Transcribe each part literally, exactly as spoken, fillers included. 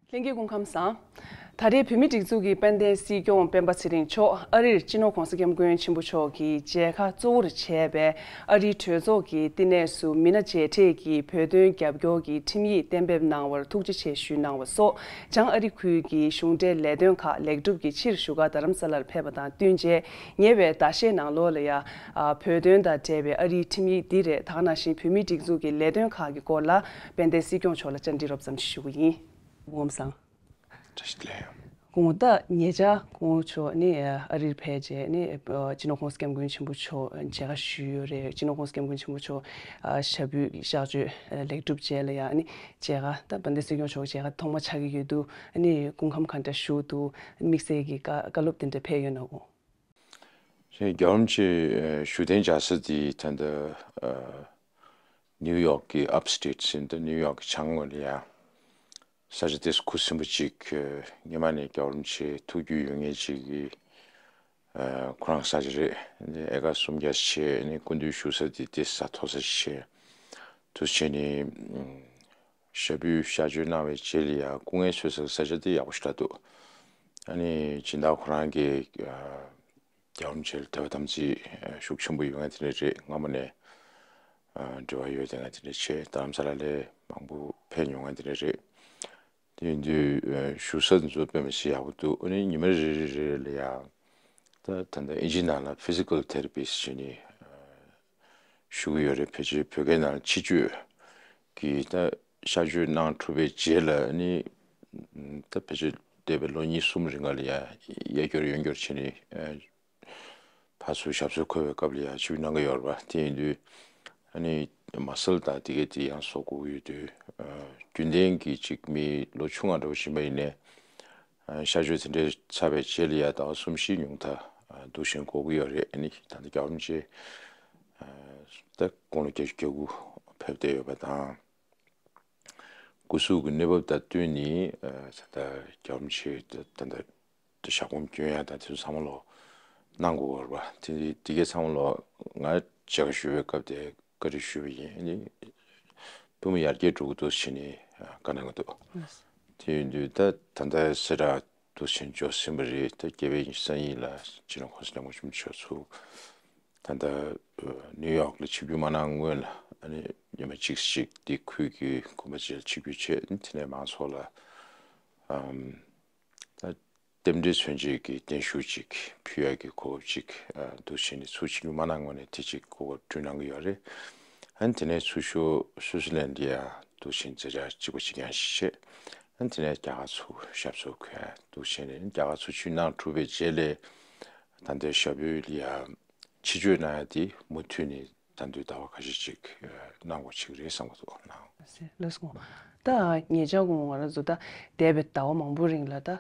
ལྷན་རྒྱས་སྐུ་ཁམས་བཟང་། ད་རེས་བོད་མིའི་སྒྲིག་འཛུགས་ཀྱི་དཔལ་ལྡན་སྲིད་སྐྱོང་སྤེན་པ་ཚེ་རིང་མཆོག་ཨ་རིར་སྤྱི་ནོར་༧གོང་ས་༧སྐྱབས་མགོན་ཆེན་པོ་མཆོག་གི་མཇལ་ཁ་གཙོ་བོར་བྱས་པའི་ཨ་རིའི་གྲོས་ཚོགས་ཀྱི་བསྟི་གནས་སུ་མི་སྣ་མཇལ་འཕྲད་ཀྱིས་བོད་དོན་རྒྱབ་སྐྱོར་གྱི་ཁྲིམས་ཡིག་གཏན་འབེབས་གནང་བར་ཐུགས་རྗེ་ཆེ་ཞུས་གནང་བ་སོགས་བྱང་ཨ་རི་ཁུལ་གྱི་གཞུང་འབྲེལ་ལས་དོན་ཁག་ལེགས་གྲུབ་ཀྱི་ཕྱིར་བཞུགས་སྒར་རྡ་རམ་ས་ལར་ཕེབས་པ་དང་བསྟུན་རྗེས་ཉེ་བའི་ཟླ་ཤས་ནང་ལོགས་ལ་ཡང་བོད་དོན་དང་འབྲེལ་བའི་ཨ་རིའི་ཁྲིམས་ཡིག་འདི་རེད། ད་ག་ནང་བཞིན་བོད་མིའི་སྒྲིག་འཛུགས་ཀྱི་ལས་དོན་ཁག་གི་སྐོར་ལ་དཔལ་ལྡན་སྲིད་སྐྱོང་མཆོག་ལ་བཅར་འདྲི་རོབ་ཙམ་ཞུ་གི་ཡིན། སྐུ་ངོ་བཟང་། བཀྲ་ཤིས་བདེ་ལེགས། སྐུ་ངོ་ད་ཉེ་ཆར་སྐུ་ངོ་མཆོག་ནི་ཨ་རིར་ཕེབས་རྗེས་ནི་སྤྱི་ནོར་༧གོང་ས་༧སྐྱབས་མགོན་ཆེན་པོ་མཆོག་མཇལ་ཁ་ཞུས་ཡོད་རེད། སྤྱི་ནོར་༧གོང་ས་༧སྐྱབས་མགོན་ཆེན་པོ་མཆོག་ཞབས་པུས་གཤགས་བཅོས་ལེགས་གྲུབ་རྗེས་ལ་ཡང་ནི་མཇལ་ཁ་ད་དཔལ་ལྡན་སྲིད་སྐྱོང་མཆོག་མཇལ་ཁ་ཐོག་མ་ཆགས་ཀྱི་ཡོད་དུས་ནི་སྐུ་ཁམས་ག་འདྲ་བཞུགས་འདུག་དམིགས་བསལ་གྱི་བཀའ་བཀའ་སློབ་དེ་འདྲ་ཕེབས་ཡོད་ན་སྐུ་ངོ། རྒྱལ་བ་རིན་པོ་ཆེ་བཞུགས་གདན་འཇག་ས་དེ་ད་ལྟ་ནིའུ་ཡོག་གི་ཨབ་སི་ཊེཊ་ཟེར་ད་ནིའུ་ཡོག་གི་བྱང་ངོས་ལ་ཡ་ས་ཆ་དེ་ཁུ་སིམ་པོ་ཅིག་སྔོན་མ་ནས་རྒྱལ་བ་རིན་པོ་ཆེ་ཐུགས་རྒྱུས་ཡོད་མཁན་ཅིག་གི་ཁོ་རང་ས་ཆ་རེད། ཨེ་ཀར་སུམ་བརྒྱ་ཞིག་ནི་སྐུ་མདུན་བཞུགས་ས་དེ་དེ་ས་མཐོ་ས་ཞིག་དུ་བྱས་ནས། ཞབས་པུས་གཤགས་བཅོས་གནང་བའི་རྗེས་ལ་ཡང་སྐུ་ངལ་གསོ་སའི་ས་ཆ་དེ་ཡག་པོ་ཞེ་དྲག་འདུག་ཨ་ནི་སྦྱིན་བདག་ཁོ་རང་གིས་རྒྱལ་བ་རིན་པོ་ཆེ་ལ་དད་པ་དམ་ཚིག་ཤུགས་ཆེན་པོ་ཡོད་མཁན་དེ་འདྲ་རེད། སྔ་མོ་ནས་འབྲེལ་བ་ཡོད་མཁན་དེ་འདྲ་བྱས། རྡ་རམ་ས་ལ་ལ་མང་པོ་ཕེབས་མྱོང་མཁན་དེ་འདྲ་རེད། དེ་ཡིན་དུས་བཞུགས་ས་དེ་ཚོ་དཔེ་མི་སྲིད་ཡག་པོ་འདུག་ཨ་ནི་ཉི་མ་རེ་རེ་རེ་ལ་ཡང་ད་ད་ལྟ་ཨིན་ཇི་ནང་ལ་ཕི་སི་ཀལ་ཐེ་ར་པི་སི་ཊི་བྱས་ནས་བཞུགས་ཀྱི་ཡོད་རེད། ཕལ་ཆེར་བོད་སྐད་ནང་ཕྱི་བཅོས་ཀྱི་ད་གཤགས་བཅོས་གནང་གྲུབ་པའི་རྗེས་ལ་ནི་ད་ཕལ་ཆེར་འདས་པའི་ལོ་གཉིས་གསུམ་རིང་ལ་ཡ་གཡས་སྐྱོར་གཡོན་སྐྱོར་བྱས་ནས་ཕར་ཚུར་ཞབས་སོར་འཁོད་པའི་སྐབས་ལ་ཡ་ཕྱི་གནང་གི་ཡོད་རེད་པ། དེ་ཡིན་དུས་ཨ་ནི་མ་སལ་དང་དེ་གའི་དེ་ཡང་གསོ་དགོས་ཀྱི་ཡོད་དུས་རྒྱུན་ལྡན་གྱི་ཅིག་མི་ལོ་ཆུང་ང་འདྲ་བོ་ཞིག་ཡིན་པ་ཡིན་ནའི། གཤགས་བཅོས་དེ་འདྲའི་ཚར་བའི་རྗེས་ལ་ཡ་ཟླ་བ་གསུམ་བཞི་ཉུང་མཐའ་འདུག་སེ་འགོར་གྱི་ཡོད་རེད། ཨ་ནི་ད་ལྟ་རྒྱལ་བ་རིན་པོ་ཆེ་ད་དགུང་ལོ་བརྒྱད་ཅུ་གྱ་དགུ་ཕེབས་བསྡད་ཡོད་པ་དང་། སྐུ་གཟུགས་ཀྱི་གནས་བབ་དང་བསྟུན་ནས་ད་ལྟ་རྒྱལ་བ་རིན་པོ་ཆེ་ད་ལྟ་ཞབས་གོམ་སྐྱོན་ཡ་དང་དེ་ཚོ་ཚང་མ་ལོ་གནང་དགོས་པ་རེད་པ། དེ་དེ་གའི་ཚང་མ་ལོ་ང་མཇལ་ཁ་ཞུ་བའི་སྐབས་དེ། བཀའ་འདྲི་ཞུས་པ་ཡིན། ཨ་ནི་སྤུས་མོ་ཡར་རྒྱས་འགྲོ་གི་འདུག་ཟེར་ནས་བཀའ་གནང་གི་འདུག་དེ་ཡིན་དུས་ད་ད་ལྟ་གསལ་བསྒྲགས་འདུག་སེ་འབྱོར་ཟིན་པ་རེད། ད་རྒྱལ་བའི་ཉི་ཤུ་རྩ་གཉིས་ལ་སྤྱི་ནོར་༧གོང་ས་༧སྐྱབས་མགོན་ཆེན་པོ་མཆོག་ཚུར་ད་ལྟ་ནིའུ་ཡོག་ལ་ཆིབས་བསྒྱུར་མ་གནང་སྔོན་ལ་ཨ་ནི་ཉི་མ་གཅིག་གཅིག་འདི་ཁུལ་གྱི་དགོན་པ་ཅིག་ལ་ཆིབས་བསྒྱུར་བྱས། དེ་ནས་མང་ཚོགས་ལ་ཨམ། ད་རྟེན་འབྲེལ་མཚོན་བྱེད་ཀྱི་བརྟན་བཞུགས་ཅིག་ཕུལ་ཡག་གི་གོ་སྐབས་ཅིག་འདུག་བྱས་ནས་ཚུར་ཆིབས་བསྒྱུར་མ་གནང་སྔོན་ནས་དེ་ཅིག་གོ་སྐབས་བསྐྲུན་གནང་གི་ཡོད་རེད། ཨ་ནི་དེ་ནས་ཚུར་ཤོག་སུའུ་ཙི་ལན་ལ་ཡ་འདུག་བྱས་ནས་མཛད་འཆར་གཅིག་པ་གཅིག་རྐྱང་ཞིག་བྱས། ཨ་ནི་དེ་ནས་རྒྱ་གར་ཚུར་ཞབས་སོར་འཁོད་འདུག་བྱས་ནས་རྒྱ་གར་ཚུར་ཆིབས་བསྒྱུར་གནང་གྲུབ་པའི་རྗེས་ལ་ད་ལྟའི་ཞབས་པུས་ལ་ཡ་ཕྱི་བཅོས་གནང་ཡ་དེ་མུ་མཐུད་ནས་ད་དུང་ཟླ་བ་ཁ་ཤས་ཅིག་གནང་དགོས་ཅིག་རེད་བསམ་གྱི་འདུག་གནང་། ལགས་སོ། ད་ཉེ་ཆར་གོང་ང་རང་ཚོ་ད་འདས་པའི་ཟླ་བ་མང་པོ་རིང་ལ་ད་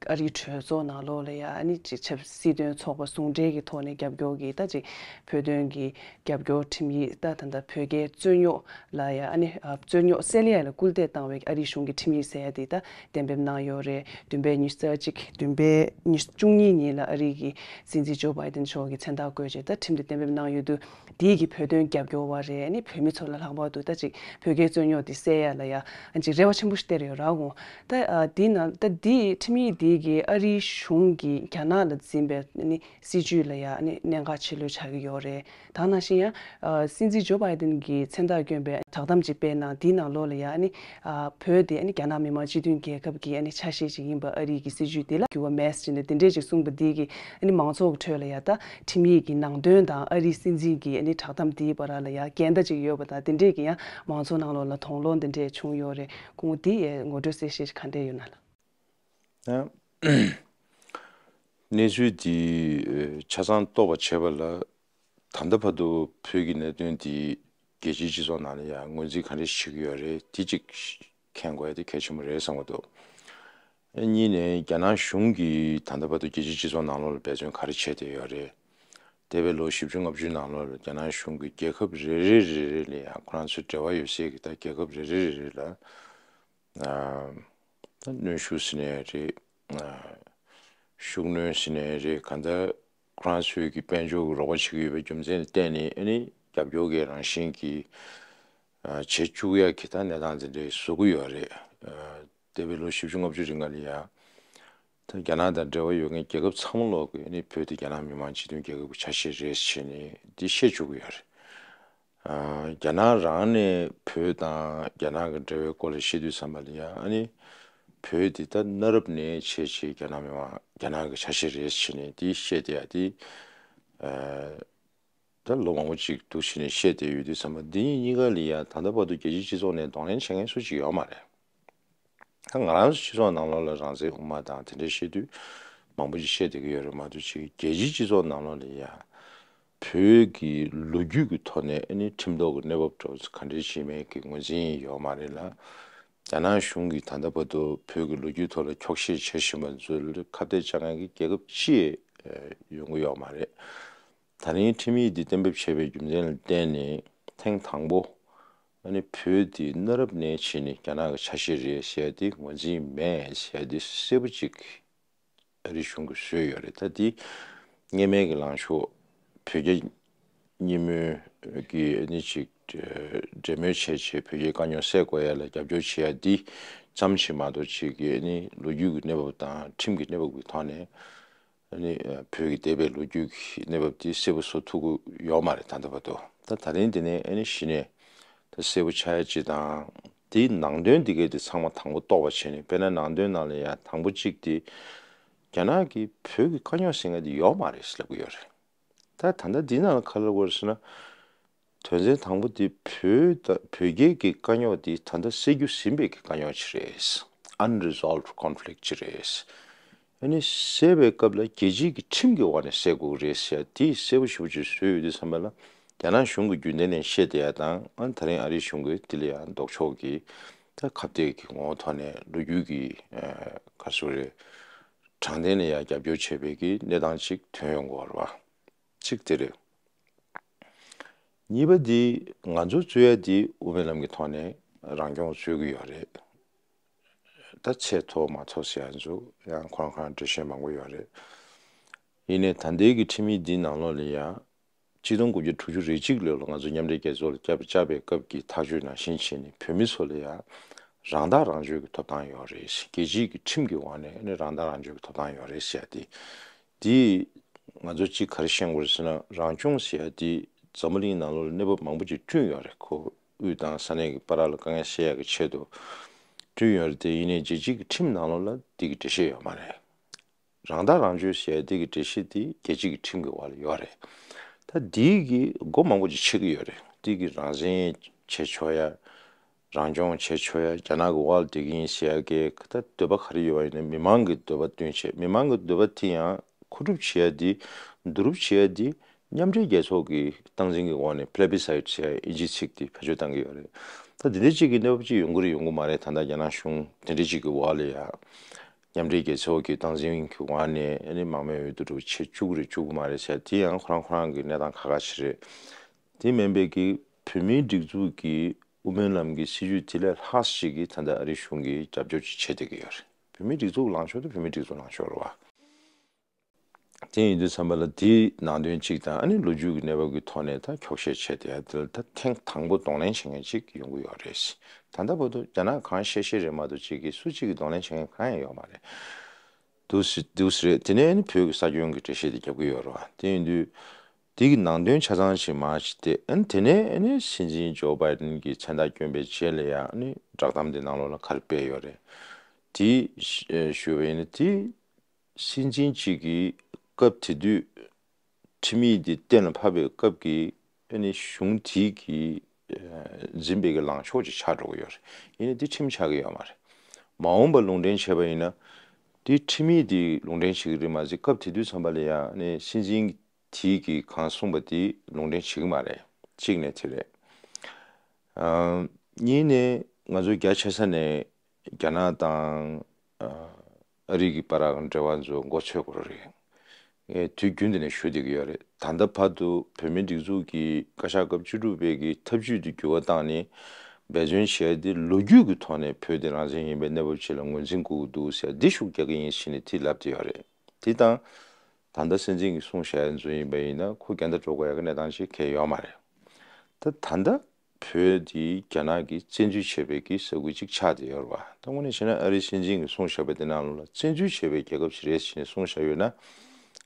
ཨ་རིའི་གྲོས་ཚོགས་ནང་ལོགས་ལ་ཡ་ཨ་ནི་ཅིག་ཆབ་སྲིད་དོན་ཚོགས་པ་ཟུང་འབྲེལ་གྱི་ཐོག་ནས་རྒྱབ་སྐྱོར་གྱི་ད་ཅིག་བོད་དོན་གྱི་རྒྱབ་སྐྱོར་ཁྲིམས་ཡིག་ད་ད་ད་བོད་རྒྱའི་རྩོད་རྙོག་ལ་ཡ་ཨ་ནི་ཨ་རྩོད་རྙོག་སེལ་ཡ་ལ་སྐུལ་འདེད་བཏང་བའི་ཨ་རིའི་གཞུང་གི་ཁྲིམས་ཡིག་ཟེར་ཡ་དེ་ད་གཏན་འབེབས་གནང་ཡོད་རེད། བདུན་པའི་ཉི་ཤུ་རྩ་གཅིག་བདུན་པའི་ཉི་ཤུ་བཅུ་གཉིས་ཉིན་ལ་ཨ་རི་གི་སྲིད་འཛིན་ཇོ་བྷའི་ཏན་མཆོག་གིས་མཚན་རྟགས་བཀོད་རྗེས་ད་ཁྲིམས་དེ་གཏན་འབེབས་གནང་ཡོད་དུས། དེའི་གི་བོད་དོན་རྒྱབ་སྐྱོར་བ་རེད། ཨ་ནི་བོད་མི་ཚོ་ལ་ལྷག་པར་དུ་ད་ཅིག་བོད་རྒྱའི་རྩོད་རྙོག་དེ་སེལ་ཡ་ལ་ཡ་ཨ་ཅིག་རེ་བ་ཆེན་པོ་ཞིག་སྟེར་ཡོད་ར་གོ། ད་ཨ་དེའི་ནང་ད་དེའི་ཁྲིམས་ཡིག་དེའི་གི་ཨ་རིའི་གཞུང་གིས་རྒྱ་ནག་ལ་འཛིན་པའི་ཨ་ནི་སྲིད་ཇུས་ལ་ཡ་ཨ་ནི་གནད་འགག་ཆེ་ལོས་ཆགས་ཀྱི་ཡོད་རེད། ད་ནང་བཞིན་ཡང་ཨ་སྲིད་འཛིན་ཇོ་བྷའི་ཏན་གྱིས་མཚན་རྟགས་བསྐྱོན་པའི་བསྒྲགས་གཏམ་ཅིག་སྤེལ་གནང་། དེའི་ནང་ལོགས་ལ་ཡ་ཨ་ནི་ཨ་བོད་དེ་ཨ་ནི་རྒྱ་ནག་མི་དམངས་སྤྱི་མཐུན་རྒྱལ་ཁབ་ཀྱི་ཨ་ནི་ཆ་ཤས་ཤིག་ཡིན་པ། ཨ་རི་གི་སྲིད་ཇུས་དེ་ལ་འགྱུར་བ་མེད་ཟེར་ནས་དེ་འདྲས་ཅིག་གསུངས་པ་དེ་གིས་ཨ་ནི་མང་ཚོགས་ཀྱི་ཁྲོད་ལ་ཡ་ད་ཁྲིམས་ཡིག་གི་ནང་དོན་དང་ཨ་རིའི་སྲིད་འཛིན་གྱི་ཨ་ནི་བསྒྲགས་གཏམ་དེའི་བར་ལ་ཡ་འགལ་ཟླ་ཅིག་ཡོད་པ་དང་། དེ་འདྲས་ཀྱི་ཡང་མང་ཚོགས་ནང་ལོགས་ལ་དོགས་སློང་དེ་འདྲས་བྱུང་ཡོད་རེད། སྐུ་ངོ་དེ་ཡ་ངོ་སྤྲོད་གསལ་བཤད་ག་འདྲས་ཡོད་ན་ལ། ད་གནས་ཚུལ་འདི་ཆ་ཚང་རྟོགས་པ་བྱེད་པ་ལ། ད་ལྟ་བར་དུ་བོད་ཀྱི་གནད་དོན་འདི་རྒྱལ་སྤྱིའི་སྤྱི་ཚོགས་ནང་ལ་ཡང་ངོས་འཛིན་ག་འདྲ་བྱེད་ཀྱི་ཡོད་རེད། དེ་གཅིག་མཁྱེན་དགོས་ཡ་དེ་གལ་ཆེན་པོ་རེད་བསམ་གྱི་འདུག་གཉིས་ནས་རྒྱ་ནག་གཞུང་གིས་ད་ལྟ་བར་དུ་རྒྱལ་སྤྱིའི་སྤྱི་ཚོགས་ནང་ལོགས་ལ་འབད་བརྩོན་ག་རེ་བྱས་བསྡད་ཡོད་རེད། འདས་པའི་ལོ་བཞི་བཅུ་ལྔ་བཅུའི་ནང་ལོགས་ལ་རྒྱ་ནག་གཞུང་གིས་རྒྱལ་ཁབ་རེ་རེ་རེ་རེ་ལ་ཡང་ཁོ་རང་ཚོའི་འབྲེལ་བ་ཡོད་སའི་གི་ད་རྒྱལ་ཁབ་རེ་རེ་རེ་རེ་ལ་ད་གནོན་ཤུགས་ཟེར་ནའི་རེད། ཤུགས་གནོན་ཟེར་ནའི་རེད། གང་ལྟར་ཁོ་རང་ཚོའི་གི་དཔལ་འབྱོར་གྱི་རོགས་པ་བྱེད་ཀྱི་ཡོད་པའི་རྒྱུ་མཚན་ལ་བརྟེན་ནས་ཨ་ནི་རྒྱབ་སྐྱོར་གྱི་རང་བཞིན་གྱི་བྱེད་བཅུག་ཡ་གི་ད་གནས་སྟངས་འདི་འདྲའི་བཟོ་གི་ཡོད་རེད། འདས་པའི་ལོ་བཞི་བཅུ་ལྔ་བཅུ་རིང་ལ་ཡ། ད་རྒྱ་ནག་དང་འབྲེལ་བ་ཡོད་མཁན་རྒྱལ་ཁབ་ཚང་མ་ལོག་གིས་ནི་བོད་དེ་རྒྱ་ནག་མི་དམངས་སྤྱི་མཐུན་རྒྱལ་ཁབ་ཀྱི་ཆ་ཤས་རེད་ཟེར་ནས་འདི་བཤད་བཅུག་གི་ཡོད་རེད། ཨ། རྒྱ་ནག་རང་ནས་བོད་དང་རྒྱ་ནག་གི་འབྲེལ་བའི་སྐོར་ལ་བཤད་དུས་ཙམ་པ་ལ་ཡ། ཨ་ནི་བོད་འདི་ད་གནའ་རབས་ནས་བྱས་བྱས་རྒྱ་ནག་མི་དམངས་རྒྱ་ནག་གི་ཆ་ཤས་རེད་ཟེར་ནས་འདི་བཤད་དེ་ཡ་འདི། ཨ། ད་ལོ་མང་པོ་ཅིག་འདུག་བྱས་ནས་བཤད་བསྡད་ཡོད་དུས་ཙམ་པ་འདི་གཉིས་ཀ་ལ་ཡ་ད་ལྟ་བར་དུ་རྒྱལ་སྤྱིའི་སྤྱི་ཚོགས་ནས་གདོང་ལེན་བྱེད་མཁན་སུ་གཅིག་ཡོད་མ་རེད། ད་ང་རང་ཚོ་སྤྱི་ཚོགས་ནང་ལོགས་ལ་རང་བཙན་དབུ་མ་དང་དེ་འདྲའི་བཤད་དུས་མང་པོ་ཅིག་བཤད་བསྡད་ཀྱི་ཡོད་རེད་མ་གཏོགས་ཅིག་རྒྱལ་སྤྱིའི་སྤྱི་ཚོགས་ནང་ལོགས་ལ་ཡ་བོད་ཀྱི་ལོ་རྒྱུས་ཀྱི་ཐོག་ནས་ཨ་ནི་ཁྲིམས་ཐོག་གི་གནས་བབ་འདྲ་བོ་ག་འདྲའི་ཅིག་མེད་ཀྱི་ངོས་འཛིན་ཡོད་མ་རེད་ལ། རྒྱ་ནག་གཞུང་གིས་ད་ལྟ་བར་དུ་བོད་ཀྱི་ལོ་རྒྱུས་ཐོག་ལ་འཁྱོག་བཤད་བྱེད་བཞིན་པ་ཚོ་ལ་ཁ་གཏད་བཅག་མཁན་གྱི་རྒྱལ་ཁབ་ཅི་ཡང་ཡོང་གི་ཡོད་མ་རེད། ད་རིང་ཁྲིམས་ཡིག་འདི་གཏན་འབེབས་བྱས་པའི་རྒྱུ་མཚན་ལ་བརྟེན་ནས་ཐེངས་དང་པོ་ཨ་ནི་བོད་འདི་གནའ་རབས་ནས་བྱས་ནས་རྒྱ་ནག་གི་ཆ་ཤས་རེད་ཟེར་ཏེ་ངོས་འཛིན་མེད་ཟེར་ཏེ་གསལ་པོ་ཅིག་ཨ་རི་གཞུང་གིས་བཟོས་ཡོད་རེད། ད་འདི་སྔས་མའི་གི་ལངས་ཕྱོགས་བོད་རྒྱ་གཉིས་མོས་ཀྱི་ཨ་ནི་ཅིག་འབྲེལ་མོལ་བྱས་བྱས་བོད་རྒྱའི་དཀའ་རྙོག་སེལ་དགོས་ཡ་ལ་རྒྱབ་སྐྱོར་བྱེད་ཡ་འདི་ཙམ་ཞིག་མ་གཏོགས་ཅིག་གི་ཨ་ནི་ལོ་རྒྱུས་ཀྱི་གནས་བབ་དང་ཁྲིམས་ཀྱི་གནས་བབ་ཀྱི་ཐོག་ནས། ཨ་ནི་བོད་ཀྱི་འདས་པའི་ལོ་རྒྱུས་ཀྱི་གནས་བབ་དེ་གསལ་པོ་བཟོ་ཐུབ་ཀྱི་ཡོད་མ་རེད་ད་ལྟ་བར་དུ། ད་ད་རིང་འདི་ནས་ཨ་ནི་གཞི་ནས་ད་གསལ་པོ་ཆགས་ཡ་ཅིག་དང་། དེའི་ནང་དོན་འདི་གའི་དེ་ཚང་མ་དང་པོ་རྟོགས་པ་བྱས་ནས། དཔེར་ན་ནང་དོན་ནང་ལ་ཡ་དང་པོ་གཅིག་དེ་རྒྱ་ནག་གིས་བོད་ཀྱི་དཀའ་རྙོག་ཟེར་མཁན་དེ་ཡོད་མ་རེད་ལབ་ཀྱི་ཡོད་རེད། ད་ད་ལྟ་འདི་ནང་ལ་ག་རེ་ལབ་དགོས་རེད་ཟེར་ན། དོན་ཚན་དང་པོ་དེ་བོད་ད་བོད་རྒྱའི་གི་དཀའ་རྙོག་དེ་ད་ལྟ་སེལ་རྒྱུ་ཟིན་པའི་གི་དཀའ་རྙོག་ཅིག་རེད། Unresolved conflict ཅིག་རེད། ཨ་ནི་སེལ་བའི་སྐབས་ལ་རྒྱལ་སྤྱིའི་གི་ཁྲིམས་ཀྱི་འོག་ནས་སེལ་དགོས་ཀྱི་རེད་ཟེར་དེ་གསལ་པོ་ཞེ་པོ་ཅིག་བཟོས་ཡོད་དུས་ཙམ་པ་ལ། རྒྱ་ནག་གཞུང་གི་རྒྱུན་ལྡན་ནས་བཤད་བསྡད་ཡ་དང་། ཨ་ནི་ད་རིང་ཨ་རིའི་གཞུང་གིས་དེ་ལ་ཡང་ལྡོག་ཕྱོགས་ཀྱི་ད་ཁ་གཏད་ཀྱི་ངོ་བོ་ཐོག་ནས་ལོ་རྒྱུས་ཀྱི་ཨ་ག་རེ་ཟེར་དགོས་རེད། དྲང་བདེན་ལ་ཡང་རྒྱབ་སྐྱོར་བྱེད་པའི་གི་གནས་སྟངས་ཅིག་ཐོན་ཡོང་གི་ཡོད་རེད་བ། གཅིག་དེ་རེད། གཉིས་པ་འདི་ང་ཚོ་རྩོད་ཡ་འདི་དབུ་མའི་ལམ་གྱི་ཐོག་ནས་རང་སྐྱོང་རྩོད་ཀྱི་ཡོད་རེད། ད་ཚད་མཐོ་མ་མཐོ་ཟེར་ཡ་ཚོ་ཡང་ཁོ་རང་ཁོ་རང་འགྲེལ་བཤད་མང་པོ་ཡོད་རེད། ཡིན་ནའི་ད་ལྟའི་གི་ཁྲིམས་ཡིག་འདི་ནང་ལོགས་ལ་ཡ། གཅིག་སྟོང་དགུ་བརྒྱ་དྲུག་ཅུ་རེ་གཅིག་ལོ་ལ་ང་ཚོ་མཉམ་འབྲེལ་རྒྱལ་ཚོགས་ལ་བསྐྱབས་བཅར་བའི་སྐབས་ཀྱི་ཐག་གཅོད་ནང་བཞིན་བྱས་ནས་བོད་མི་ཚོ་ལ་ཡ། རང་ཐག་རང་གཅོད་ཀྱི་ཐོབ་ཐང་ཡོད་རེད། རྒྱལ་སྤྱིའི་གི་ཁྲིམས་ཀྱི་འོག་ནས་ནི་རང་ཐག་རང་གཅོད་ཀྱི་ཐོབ་ཐང་ཡོད་རེད་ཟེར་ཡ་དེ། དེ་ང་ཚོ་གཅིག་ག་རེ་ཤེས་དགོས་རེད་ཟེར་ན། རང་སྐྱོང་ཟེར་ཡ་དེ་འཛམ་བུ་གླིང་ནང་ལོགས་ལ་གནས་བབ་མང་པོ་ཅིག་བསྐྲུན་ཡོད་རེད། ཁོ་དབུས་དང་ས་གནས་ཀྱི་བར་ལ་དཀའ་ངལ་སེལ་ཡ་གི་ཆེད་དུ་བསྐྲུན་ཡོད་རེད་དེ། ཡིན་ནའི་རྒྱལ་སྤྱིའི་གི་ཁྲིམས་ནང་ལོགས་ལ་དེ་གི་འགྲེལ་བཤད་ཡོད་མ་རེད། རང་ཐག་རང་གཅོད་ཟེར་ཡ་དེ་གི་འགྲེལ་བཤད་དེ་རྒྱལ་སྤྱིའི་གི་ཁྲིམས་ཀྱི་འོག་ལ་ཡོད་རེད། ད་དེ་གི་སྒོ་མང་པོ་ཅིག་ཕྱེ་གི་ཡོད་རེད། དེ་གི་རང་བཙན་བྱེད་ཆོག་ཡ། རང་སྐྱོང་བྱེད་ཆོག་ཡ། རྒྱ་ནག་གི་འོག་ལ་བསྡད་ཀྱི་ཡིན་ཟེར་ཡ་གི་ད་འདོད་པ་ག་རེ་ཡོད་པ་ཡིན་ན། མི་མང་གི་འདོད་པ་བསྟུན་བྱས། མི་མང་གི་འདོད་པ་དེ་ཡང་མཁོ་སྒྲུབ་བྱེད་ཡ་དེ། བསྡུ་རུབ་བྱེད་ཡ་དེ་མཉམ་འབྲེལ་རྒྱལ་ཚོགས་ཀྱི་སྟངས་འཛིན་གྱི་འོག་ནས། Plebiscite ཟེར་ཡ་ཨིན་ཇིའི་ཚིག་དེ་བེད་སྤྱོད་བཏང་གི་ཡོད་རེད། ད་དེ་འདྲ་ཅིག་གི་གནས་བབ་ཅིག་ཡོང་གི་རེད་ཡོང་གི་མ་རེད། ད་ལྟ་རྒྱ་ནག་གཞུང་དེ་འདྲ་ཅིག་གི་འོག་ལ་ཡ། མཉམ་འབྲེལ་རྒྱལ་ཚོགས་ཀྱི་སྟངས་འཛིན་གྱི་འོག་ནས་ཨ་ནི་མང་མོས་འོས་བསྡུ་འདྲ་བྱེད་བཅུག་གི་རེད་བཅུག་གི་མ་རེད་ཟེར་དེ་ཡང་ཁོ་རང་ཁོ་རང་གི་གནས་སྟངས་ཁག་ཁག་ཞིག་རེད། དེ་མིན་པའི་གི་བོད་མིའི་སྒྲིག་འཛུགས་ཀྱི་དབུ་མའི་ལམ་གྱི་སྲིད་བྱུས་དེ་ལས་ལྷག་ཞིག་གི་ད་ལྟ་ཨ་རི་གཞུང་གིས་རྒྱབ་སྐྱོར་ཅིག་བྱེད་བསྡད་ཀྱི་ཡོད་རེད། བོད་མིའི་སྒྲིག་འཛུགས་ལངས་ཕྱོགས་དེ་བོད་མིའི་སྒྲིག་འཛུགས་ལངས་ཕྱོགས་རེད་བ། དེ་ཡིན་དུས་ཙམ་པ་ལ་དེའི་ནང་དོན་གཅིག་དང་། ཨ་ནི་ལོ་རྒྱུས་ཀྱི་གནས་བབ་ཀྱི་ཐོག་ནས་ད་འཁྱོག་བཤད་བྱས་ཏེ་ཡ་དེ་ལ་ད་ཐེངས་དང་པོ་གདོང་ལེན་བྱེད་མཁན་ཅིག་ཡོང་གི་ཡོད་རེད། ད་ལྟ་བར་དུ་རྒྱ་ནག་གང་བཤད་བཤད་རེད་མ་གཏོགས་ཅིག་གིས་སུ་གཅིག་གིས་གདོང་ལེན་བྱེད་མཁན་གང་ཡང་ཡོད་མ་རེད། འདུག་སེ་འདུག་སེ་རེད། དེ་ནས་ཨ་ནི་བོད་ཀྱི་ས་སྐྱོན་གྱི་འགྲེལ་བཤད་དེ་རྒྱབ་ཀྱི་ཡོད་རེད་བ། དེ་ཡིན་དུས་དེ་གི་ནང་དོན་ཆ་ཚང་ཞིག་མར་ཞིག་བལྟས། ཨ་ནི་དེ་ནས་ཨ་ནི་སྲིད་འཛིན་ཇོ་བྷའི་ཌེན་གྱི་མཚན་རྟགས་བསྐྱོན་པའི་རྗེས་ལ་ཡ། ཨ་ནི་བསྒྲགས་གཏམ་དེ་ནང་ལོགས་ལ་ག་རེ་སྤེལ་ཡོད་རེད། དེ་ཞུ་བ་ཡིན་ན། དེ་སྲིད་འཛིན་གཅིག་གིས་སྐབས་དེ་དུས་ཁྲིམས་ཡིག་འདི་གཏན་ལ་ཕབ་པའི་སྐབས་ཀྱི་ཨ་ནི་གཞུང་དེའི་གི་ཨ་འཛིན་པའི་གི་ལངས་ཕྱོགས་ཅིག་ཆགས་འགྲོ་གི་ཡོད་རེད། ཡིན་ནའི་འདི་ཁྲིམས་ཆགས་ཀྱི་ཡོད་མ་རེད། མ་འོངས་པ་ལུང་འདྲེན་བྱས་པ་ཡིན་ན་འདི་ཁྲིམས་ཡིག་འདི་ལུང་འདྲེན་བྱེད་ཀྱི་རེད་མ་ཟད། སྐབས་དེ་དུས་ཙམ་པ་ལ་ཡ་ཨ་ནི་སྲིད་འཛིན་དེའི་གི་གང་གསུངས་པ་དེ་ལུང་འདྲེན་བྱེད་ཀྱི་མ་རེད། གཅིག་ནས་དེ་རེད། ཨ་གཉིས་ནས་ང་ཚོ་རྒྱ་ཆེ་ས་ནས་རྒྱ་ནག་དང་ཨ་ཨ་རི་གི་བར་གྱི་འབྲེལ་བ་ཚོ་མགོ་ཚོས་དགོས་རེད། ངས་དུས་རྒྱུན་དུ་ནས་ཞུ་བསྡད་ཀྱི་ཡོད་རེད། ད་ལྟ་བར་དུ་བོད་མིའི་སྒྲིག་འཛུགས་ཀྱི་བཀའ་ཤག་སྐབས་བཅུ་དྲུག་པའི་གི་ཐབས་ཇུས་དེ་འགྱུར་བ་བཏང་ནས་འབད་བརྩོན་བྱས་ཏེ། ལོ་རྒྱུས་ཀྱི་ཐོག་ནས་བོད་དེ་རང་བཙན་ཡིན་པའི་གནས་བབ་ཅིག་ལ་ངོས་འཛིན་དགོས་ཀྱི་འདུག་ཟེར་འདི་ཤུགས་རྒྱག་གི་ཡིན་ཟེར་ནས་དེ་ལབ་བསྡད་ཡོད་རེད། དེ་དང་། ད་ལྟ་སྲིད་འཛིན་གྱིས་གསུངས་བཞག་ཡ་ཚོ་ཡིན་པ་ཡིན་ན། ཁོ་རྒྱ་ནག་འགྲོ་དགོས་ཡ་གི་གནས་སྟངས་ཅིག་གང་ཡང་ཡོད་མ་རེད། ད་ད་ལྟ་ བོད་འདི་རྒྱ་ནག་གིས་བཙན་འཛུལ་བྱས་པའི་གི་ས་ཁུལ་ཅིག་ཆགས་བསྡད་ཡོད་རེད་བ། ད་དངོས་གནས་བྱས་ན་ཨ་རིའི་སྲིད་འཛིན་གྱིས་གསུངས་བཞག་པའི་དེ་ནང་ལོགས་ལ་བཙན་འཛུལ་བྱས་པའི་རྒྱལ་ཁབ་ཅིག་རེད་ཟེར་ནས་གསུངས་བཞག་ཡོད་ན།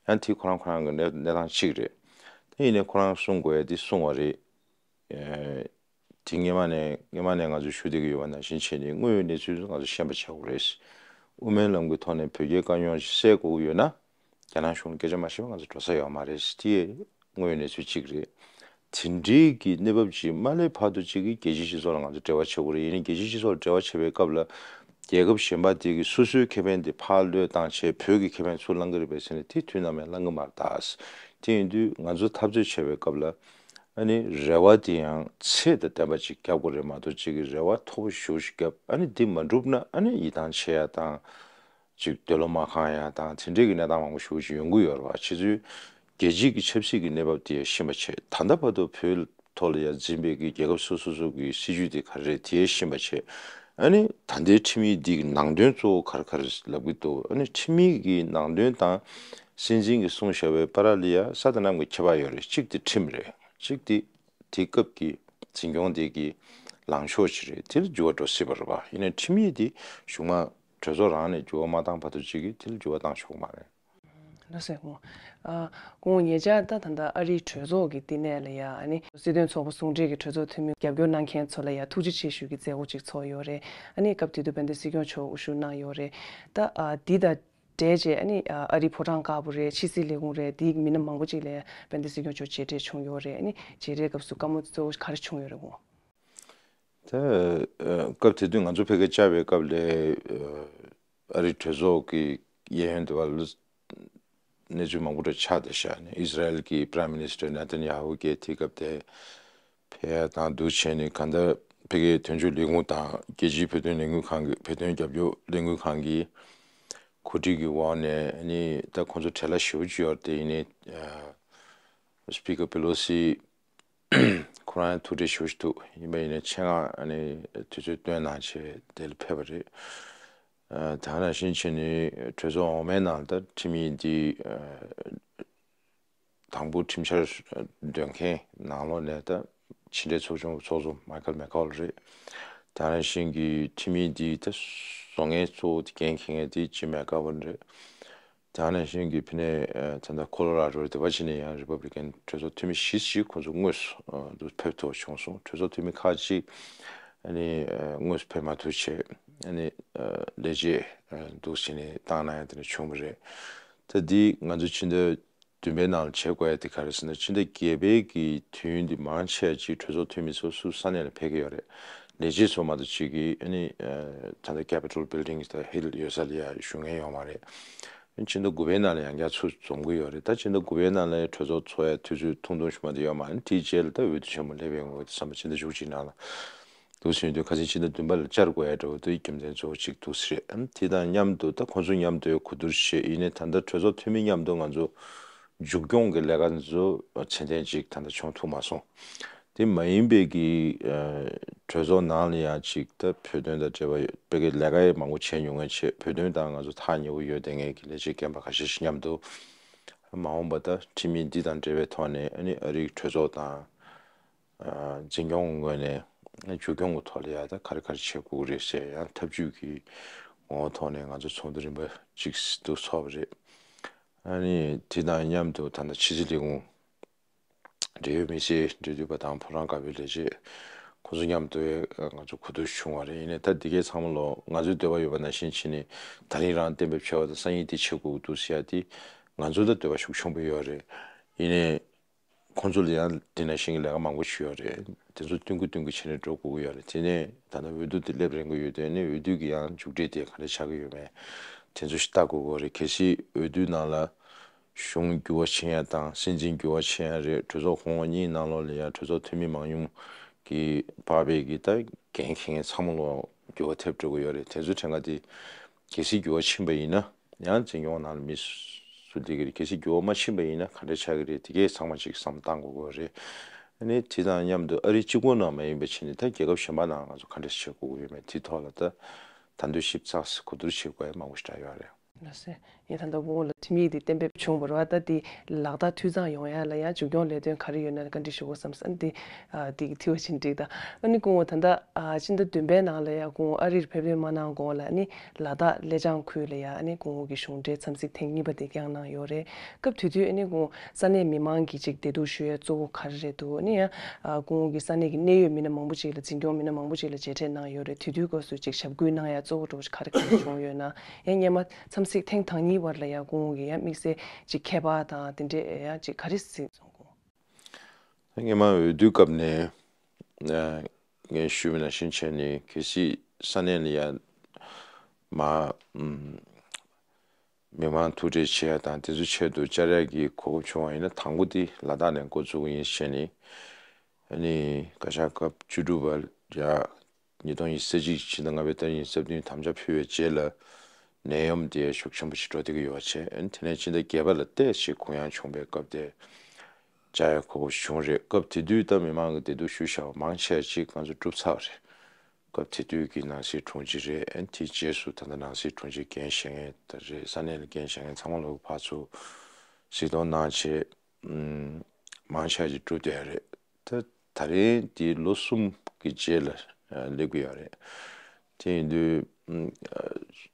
ཡང་དེ་ཁོ་རང་ཁོ་རང་གི་གནས་གནས་སྟངས་གཅིག་རེད། དེ་ཡིན་ནའི་ཁོ་རང་གསུང་དགོས་ཡ་དེ་གསུང་བ་རེད། ཨེ། དེ་སྔོན་མ་ནས་སྔོན་མ་ནས་ང་ཚོས་ཞུ་བསྡད་ཀྱི་ཡོད་པ་ནང་བཞིན་བྱས་ནས་དངོས་ཡོད་གནས་ཚུལ་ང་ཚོས་ཤེས་པ་བྱ་དགོས་རེད། དབུ་མའི་ལམ་གྱི་ཐོག་ནས་བོད་རྒྱའི་དཀའ་རྙོག་ཅིག་སེལ་དགོས་ཀྱི་ཡོད་ན། རྒྱ་ནག་གཞུང་ལ་སྐད་ཆ་མ་བཤད་པ་ང་ཚོ་འགྲོ་ས་ཡོད་མ་རེད། དེ་དངོས་ཡོད་གནས་ཚུལ་གཅིག་རེད། དེ་འདྲའི་གི་གནས་བབ་ཅིག་མ་སླེབས་བར་དུ་ཅིག་གི་རྒྱལ་སྤྱིའི་སྤྱི་ཚོགས་ལ་ང་ཚོ་འབྲེལ་བ་བྱེད་དགོས་རེད། ཡིན་ནའི་རྒྱལ་སྤྱིའི་སྤྱི་ཚོགས་ལ་འབྲེལ་བ་བྱེད་པའི་སྐབས་ལ། རྒྱལ་ཁབ་གཞན་པ་དེ་གི་སོ་སོའི་ཁེ་ཕན་དེ་ཕར་བློས་བཏང་བྱས་བོད་ཀྱི་ཁེ་ཕན་ཚུར་བླང་གི་རེད་པས་ཟེར་ནས་དེ་དུས་ནམ་ཡང་བླང་གི་མ་རེད་ད། དེ་ཡིན་དུས་ང་ཚོ་འཐབ་རྩོད་བྱེད་པའི་སྐབས་ལ། ཨ་ནི་རེ་བ་དེ་ཡང་ཚད་དང་ལྡན་པ་ཅིག་རྒྱབ་དགོས་རེད་མ་གཏོགས་ཅིག་གི་རེ་བ་མཐོ་པོ་ཞེ་པོ་ཞིག་རྒྱབ། ཨ་ནི་དེ་མ་འགྲུབ་ན་ཨ་ནི་ཡིད་ཐང་ཆད་ཡ་དང་། ཅིག་འདོད་བློ་མ་ཁེངས་ཡ་དང་དེ་འདྲའི་གི་གནས་སྟངས་མང་པོ་ཞེ་པོ་ཅིག་ཡོང་གི་ཡོད་རེད་བ། ཕྱི་ཚུལ་རྒྱལ་སྤྱིའི་གི་ཆབ་སྲིད་ཀྱི་གནས་བབ་དེ་ཤེས་པ་བྱས། ད་ལྟ་བར་དུ་བོད་ཐོག་ལ་ཡ་འཛིན་པའི་གི་རྒྱལ་ཁབ་སོ་སོ་སོ་གི་སྲིད་ཇུས་དེ་ག་རེ་རེད་དེ་ཤེས་པ་བྱས། ཨ་ནི་ད་ལྟའི་ཁྲིམས་ཡིག་འདི་གི་ནང་དོན་གཙོ་བོ་ག་རེ་ག་རེ་ལབ་གི་འདུག་ཨ་ནི་ཁྲིམས་ཡིག་གི་ནང་དོན་དང་སྲིད་འཛིན་གྱིས་གསུངས་བཞག་པའི་བར་ལ་ཡ་ས་དང་གནམ་གྱི་ཁྱད་པར་ཡོད་རེད། གཅིག་དེ་ཁྲིམས་རེད། གཅིག་དེ་དེ་སྐབས་ཀྱི་འཛིན་སྐྱོང་དེ་གི་ལངས་ཕྱོགས་ཅིག་རེད། དེ་ལ་འགྱུར་བ་འགྲོ་སྲིད་པ་རེད་བ། ཡིན་ནའི་ཁྲིམས་ཡིག་དེ་གཞུག་མ་གྲོས་ཚོགས་རང་ནས་འགྱུར་བ་མ་བཏང་བར་དུ་ཅིག་གིས་དེ་ལ་འགྱུར་བ་བཏང་ཆོག་གི་མ་རེད། ལགས་སོ། ཨ། སྐུ་ངོ་ཉེ་ཆར་ད་ད་ལྟ་ཨ་རིའི་གྲོས་ཚོགས་ཀྱི་བསྟི་གནས་ལ་ཡ་ཨ་ནི་སྲིད་དོན་ཚོགས་པ་ཟུང་འབྲེལ་གྱི་གྲོས་ཚོགས་འཐུས་མི་རྒྱབ་སྐྱོར་གནང་མཁན་ཚོ་ལ་ཡ་ཐུགས་རྗེ་ཆེ་ཞུ་གི་མཛད་སྒོ་ཅིག་ཚོགས་ཡོད་རེད། ཨ་ནི་སྐབས་དེ་དུས་དཔལ་ལྡན་སྲིད་སྐྱོང་མཆོག་དབུ་བཞུགས་གནང་ཡོད་རེད། ད་ཨ་འདི་དང་འབྲེལ་བྱས་ཨ་ནི་ཨ་རིའི་ཕོ་བྲང་དཀར་པོ་རེད། ཕྱི་སྲིད་ལས་ཁུངས་རེད། འདིའི་མི་སྣ་མང་པོ་ཅིག་ལ་དཔལ་ལྡན་སྲིད་སྐྱོང་མཆོག་མཇལ་འཕྲད་བྱུང་ཡོད་རེད། ཨ་ནི་མཇལ་འཕྲད་སྐབས་སུ་བཀའ་མོལ་གཙོ་བོ་ག་རེ་བྱུང་ཡོད་རེད་སྐུ་ངོ། ད་ཨ་སྐབས་དེ་དུས་ང་ཚོ་ཕ་གིར་བཅར་བའི་སྐབས་ལ་ཨ་ཨ་རིའི་གྲོས་ཚོགས་ཀྱི་གཡས་གཡོན་དེ་བ་ལ་གནས་ཚུལ་མང་པོ་འདྲ་ཆགས་བསྡད་ཤག་ཨ་ནི་ཨིས་ར་ཨེལ་གྱི་Prime Minister Netanyahu གིས་དེ་སྐབས་དེ་ཕེབས་ཡ་དང་འདུག་བྱས་ནས་གང་ལྟར་ཕ་གིའི་དོན་གཅོད་ལས་ཁུངས་དང་རྒྱལ་སྤྱིའི་བོད་དོན་ལས་འགུལ་ཁང་གི་བོད་དོན་རྒྱབ་སྐྱོར་ལས་འགུལ་ཁང་གི་གོ་སྒྲིག་གི་འོག་ནས་ཨ་ནི་ད་ཁོང་ཚོ་བྲེལ་བ་ཞེ་པོ་ཅིག་ཡོད་རེད། དེ་ཡིན་ནའི་ཨ་Speaker Pelosi ཁོ་རང་ཐུགས་འདྲེ་ཞུ་ཞུ་འདུག་ཡིན་པ་ཡིན་ན་ཆེད་མངགས་ཨ་ནི་དུས་ཚོད་བཏོན་གནང་བྱས་དེ་ལ་ཕེབས་པ་རེད། ཨ་དེ་ནང་བཞིན་བྱས་ནས་གྲོས་ཚོགས་འོག་མའི་ནང་ད་ཁྲིམས་ཡིག་འདི་ཨ་དང་པོ་ཁྲིམས་འཆར་འདོན་མཁན་ནང་ལོགས་ནས་ད་ཕྱི་འབྲེལ་ཚོགས་ཆུང་གི་ཚོགས་གཙོ་Michael McCaul རེད། དེ་ནང་བཞིན་གྱི་ཁྲིམས་ཡིག་འདི་ད་བཟོ་མཁན་གཙོ་བོ་དེ་འགན་འཁྱེར་མཁན་དེ་Jim McGovern རེད། དེ་ནང་བཞིན་གྱི་ཕ་ནས་ཨ་ད་ལྟ་Colorado དེ་པ་ཕྱིན་ནས་ཡང་Republican གྲོས་ཚོགས་འཐུས་མི་བཞི་ཞིག་ཁོང་ཚོ་དངོས་སུ་ཨ་འདུ་ཕེབས་ཐུབ་པ་བྱུང་སོང་། གྲོས་ཚོགས་འཐུས་མི་ཁག་ཅིག་ཨ་ནི་ཨ་དངོས་སུ་ཕེབས་མ་ཐུབ་བྱས་ཨ་ནི་ཨ་ལས་བྱེད་ཨ་འདུག་བྱས་ནས་བཏང་གནང་ཡ་དེ་འདྲ་བྱུང་བ་རེད། ད་འདི་ང་ཚོ་ཕྱི་ཟླ་བདུན་པའི་ནང་ལ་བྱེད་དགོས་ཡ་དེ་ག་རེ་ཟེར་ན། ཕྱི་ཟླ་བརྒྱད་པའི་གི་དུས་ཡུན་འདི་མང་ཆེ་བ་ཅིག་གྲོས་ཚོགས་འཐུས་མི་ཚོ་སུ་ས་གནས་ལ་ཕེབས་ཀྱི་ཡོད་རེད། ལས་བྱེད་ཚོ་མ་གཏོགས་ཅིག་གིས་ཨ་ནི་ཨ་ད་ལྟ་Capitol Building དང་Hill ཡོད་ས་ལ་ཡ་བཞུགས་མཁན་ཡོད་མ་རེད། ཕྱི་ཟླ་དགུ་པའི་ནང་ལ་ཡང་བསྐྱར་ཚུར་འཛོམས་ཀྱི་ཡོད་རེད། ད་ཕྱི་ཟླ་དགུ་པའི་ནང་ལ་ཡང་གྲོས་ཚོགས་ཚོགས་ཡ་དུས་ཚོད་ཐུང་ཐུང་ཞིག་མ་གཏོགས་ཡོད་མ་རེད། དེའི་རྗེས་ལ་ད་འོས་བསྡུ་ཆེན་མོ་སླེབས་ཡོང་གི་ཡོད་བསམ་པ། ཕྱི་ཟླ་བཅུ་གཅིག་ནང་ལ་འདུག་ཟེར་དུས་ཁ་སང་ཕྱི་ཟླ་བདུན་པ་ལ་བཅར་དགོས་ཡ་འདྲ་བོ་དེ་རྒྱུ་མཚན་གཙོ་བོ་གཅིག་འདུག་ཟེར་རེད། དེ་དང་མཉམ་དུ་ད་ཁོང་ཚོ་མཉམ་དུ་གོ་བསྡུར་བྱས། ཡིན་ནའི་ད་ལྟ་གྲོས་ཚོགས་འཐུས་མི་མཉམ་དུ་ང་ཚོ་མཇུག་སྐྱོང་གི་ལས་ཀ་འདི་ཚོ་ཚད་ལྡན་ཅིག་ད་ལྟ་བྱུང་ཐུབ་མ་སོང་། དེ་མ་ཡིན་པའི་གི་ཨ་གྲོས་ཚོགས་ནང་ལ་ཡང་ཅིག་ད་བོད་དོན་དང་འབྲེལ་བ་ཡོད་པའི་གི་ལས་ཀ་ཡང་མང་པོ་བྱས་མྱོང་མཁན་བྱས། བོད་དོན་དང་ང་ཚོ་ཐག་ཉེ་བོ་ཡོད་བསྡད་མཁན་གྱི་ལས་བྱེད་རྒན་པ་ཁ་ཤས་ཤིག་མཉམ་དུ་མ་འོངས་པ་ད་ཁྲིམས་ཡིག་འདི་དང་འབྲེལ་བའི་ཐོག་ནས་ཨ་ནི་ཨ་རིའི་གྲོས་ཚོགས་དང་ཨ་འཛིན་སྐྱོང་ངོས་ནས་མཇུག་སྐྱོང་གི་ཐོག་ལ་ཡང་ད་ག་རེ་ག་རེ་བྱེད་དགོས་ཀྱི་རེད་ཟེར་ཡང་ཐབས་ཇུས་ཀྱི་ངོ་བོ་ཐོག་ནས་ང་ཚོ་ཚོགས་འདུ་རིམ་པ་གཅིག་ཏུ་ཚོགས་པ་རེད། ཨ་ནི་དེ་དང་མཉམ་དུ་ད་ལྟ་ཕྱི་སྲིད་ལས་ཁུངས་འབྲེལ་ཡོད་མི་སེར་འབྲེལ་མཐུད་པ་དང་ཕོ་བྲང་དཀར་པོའི་ལས་བྱེད་ཁོང་ཚོ་མཉམ་དུ་ང་ཚོ་གོ་བསྡུར་བྱུང་བ་རེད། ཡིན་ནའི་ད་འདི་གའི་ཚང་མ་ལོ་ང་ཚོའི་འདོད་པ་ཡོད་པ་ནང་བཞིན་བྱས་ནས་ད་རིང་རང་གཏན་འབེབས་བྱས་པ་དང་སང་ཉིན་དེ་བྱེད་དགོས་འདུག་ཟེར་ཡ་དེ་ང་ཚོ་ད་འདོད་པ་ཤུགས་ཆེན་པོ་ཡོད་རེད། ཡིན་ནའི་ཁོང་ཚོ་ལ་ཡང་དེ་ནང་བཞིན་གྱི་ལས་ཀ་མང་པོ་ཞིག་ཡོད་རེད། དེ་ཚོ་བསྟུན་གྱི་བསྟུན་གྱི་བྱས་ནས་འགྲོ་དགོས་ཀྱི་ཡོད་རེད། དེ་ནས་ད་ལྟ་འོས་བསྡུ་དེ་སླེབས་རན་གྱི་ཡོད་དུས་ནས་འོས་བསྡུ་གི་ཡང་མཇུག་འབྲས་དེ་ག་འདྲ་ཆགས་ཀྱི་ཡོད་མེད་དེ་ཚོ་ཞིག་ལྟ་དགོས་ཀྱི་རེད། གལ་སྲིད་འོས་བསྡུ་ནང་ལ་གཞུང་འགྱུར་བ་ཕྱིན་ཡ་དང་སྲིད་འཛིན་འགྱུར་བ་ཕྱིན་ཡ་རེད། གྲོས་ཚོགས་གོང་འོག་གཉིས་ནང་ལོགས་ལ་ཡང་གྲོས་ཚོགས་འཐུས་མི་མང་ཉུང་གི་འཕགས་པའི་གི་ད་འགན་འཁྱེར་མཁན་ཚང་མ་ལོ་འགྱུར་བ་ཐེབས་འགྲོ་གི་ཡོད་རེད། དེ་ཚོའི་གྲས་ཀ་དེ་གལ་སྲིད་འགྱུར་བ་ཕྱིན་པ་ཡིན་ན་ཡང་འཛིན་སྐྱོང་ནང་ལ་མི་སུ་སླེབས་ཀྱི་རེད། གལ་སྲིད་འགྱུར་བ་མ་ཕྱིན་པ་ཡིན་ན་ག་འདྲ་ཆགས་ཀྱི་རེད། དེ་གས་ཚང་མ་ཅིག་བསམ་བློ་བཏང་དགོས་ཀྱི་རེད། ཨ་ནི་དེ་དང་མཉམ་དུ་ཨ་རི་གཅིག་པོ་ནང་མ་ཡིན་པ་བྱས་ནས་ད་རྒྱལ་ཁབ་གཞན་པ་ནང་ང་ཚོ་ག་འདྲ་བྱེད་དགོས་ཀྱི་ཡོད་མེད་དེ་ཐོག་ལ་ད་ད་དུང་ཞིབ་ཚགས་སུ་གོ་བསྡུར་བྱེད་དགོས་ཡ་མང་པོ་ཞིག་རག་ཡོད་རེད། ལགས་སོ། ཡིན་ད་ལྟ་སྐུ་ངོ་ལ་ཁྲིམས་ཡིག་འདི་གཏན་འབེབས་བྱུང་བ་རེད་བ། ད་འདི་ལག་བསྟར་འཐུས་ཚང་ཡོང་ཡ་ལ་ཡང་འཛུགས་སྐྱོང་ལས་དོན་ག་རེ་ཡོད་ན་བཀའ་འདྲི་ཞུ་དགོས་བསམ་སོང་། འདི་ཨ་འདི་གི་འཐུས་བ་ཕྱིན་འགྲིག་ད། ཨ་ནི་སྐུ་ངོ་ད་ལྟ་ཨ་ཕྱི་ཟླ་བདུན་པའི་ནང་ལ་ཡང་སྐུ་ངོ་ཨ་རིར་ཕེབས་ཐོན་མ་གནང་གོང་ལ་ཨ་ནི་ལ་དྭགས་ཀླད་བྱང་ཁུལ་ལ་ཡང་ཨ་ནི་སྐུ་ངོ་གི་གཞུང་འབྲེལ་འཚམས་གཟིགས་ཐེངས་གཉིས་པ་དེ་བསྐྱངས་གནང་ཡོད་རེད། སྐབས་དེ་དུས་ཨ་ནི་སྐུ་ངོ་ས་གནས་མི་མང་གིས་ཅིག་བདེ་སྡུག་ཞུ་ཡ་གཙོ་བོ་ག་རེ་རེད་འདུག་ཨ་ནི་ཡང་ཨ་སྐུ་ངོ་གི་ས་གནས་ཀྱི་གནད་ཡོད་མི་སྣ་མང་པོ་ཅིག་ལ་འཛིན་སྐྱོང་མི་སྣ་མང་པོ་ཅིག་ལ་མཇལ་འཕྲད་གནང་ཡོད་རེད། དེ་དུས་སྐབས་སུ་ཅིག་ཞབས་སྐུལ་གནང་ཡ་གཙོ་བོ་འདྲ་བོ་ཞིག་ག་རེ་ག་རེ་བྱུང་ཡོད་ན། ཡང་སྔོན་མ་འཚམས་གཟིགས་ཐེངས་དང་གཉིས་བར་ལ་ཡང་སྐུ་ངོ་གིས་ཡང་དམིགས་བསལ་ཅིག་ཁྱད་པར་དང་དེ་འདྲས་ཡང་ཅིག་ག་རེ་གཟིགས་སོང་སྐུ་ངོ། སྔོན་མ་འོས་བསྡུའི་སྐབས་ནས་ཨ་ངས་ཞུས་པ་ནང་བཞིན་བྱས་ནས་གལ་སྲིད་ས་གནས་ལ་ཡང་མ་ཨམ་མི་མང་ཐུག་འཕྲད་བྱེད་ཡ་དང་དེ་ཚོའི་ཆེད་དུ་བཅར་ཡ་གི་གོ་སྐབས་བྱུང་བ་ཡིན་ན་དང་པོ་དེ་ལ་དྭགས་ནས་འགོ་བཙུགས་ཀྱི་ཡིན་བྱས་ནས། ཨ་ནི་བཀའ་ཤག་སྐབས་བཅུ་དྲུག་པ་ཡ་ཉིས་སྟོང་ཉི་ཤུ་རྩ་གཅིག་ཕྱི་ཟླ་ལྔ་པའི་ཏ་རིག་ཉི་ཤུ་རྩ་བདུན་དམ་བཅའ་ཕུལ་བའི་རྗེས་ལ་ནད་ཡམས་དེ་ཤུགས་ཆེན་པོ་ཞིག་འགྲོ་བསྡད་ཀྱི་ཡོད་པ་བྱས། ཨ་ནི་དེ་ནས་ཕྱི་ཟླ་བརྒྱད་པ་ལ་ཏོག་ཙམ་གུ་ཡངས་བྱུང་བའི་སྐབས་དེ་བཅར་ཡ་གོ་སྐབས་བྱུང་རེད། སྐབས་དེ་དུས་ད་མི་མང་གི་བདེ་སྡུག་ཞུ་བྱ་བ་མང་ཆེ་ཅིག་ང་ཚོ་གྲུབ་ཚར་བ་རེད། སྐབས་དེ་དུས་ཀྱི་ནང་སྲིད་དྲུང་ཆེ་རེད། ཨ་ནི་དེའི་རྗེས་སུ་ད་ལྟ་ནང་སྲིད་དྲུང་ཆེ་འགན་བཞེས་མཁན་དེ་རེད། ས་གནས་ལ་འགན་བཞེས་མཁན་ཚང་མ་ལོག་ཕར་ཚུར་གཟིགས་མཐོང་གནང་བྱས། ཨམ་མང་ཆེ་ཅིག་གྲུབ་བསྡད་ཡོད་རེད། ད་ད་རིང་འདི་ལོ་གསུམ་གྱི་རྗེས་ལ་ཨ་སླེབས་ཀྱི་ཡོད་རེད། དེ་ཡིན་དུས་ཨམ་ཨ་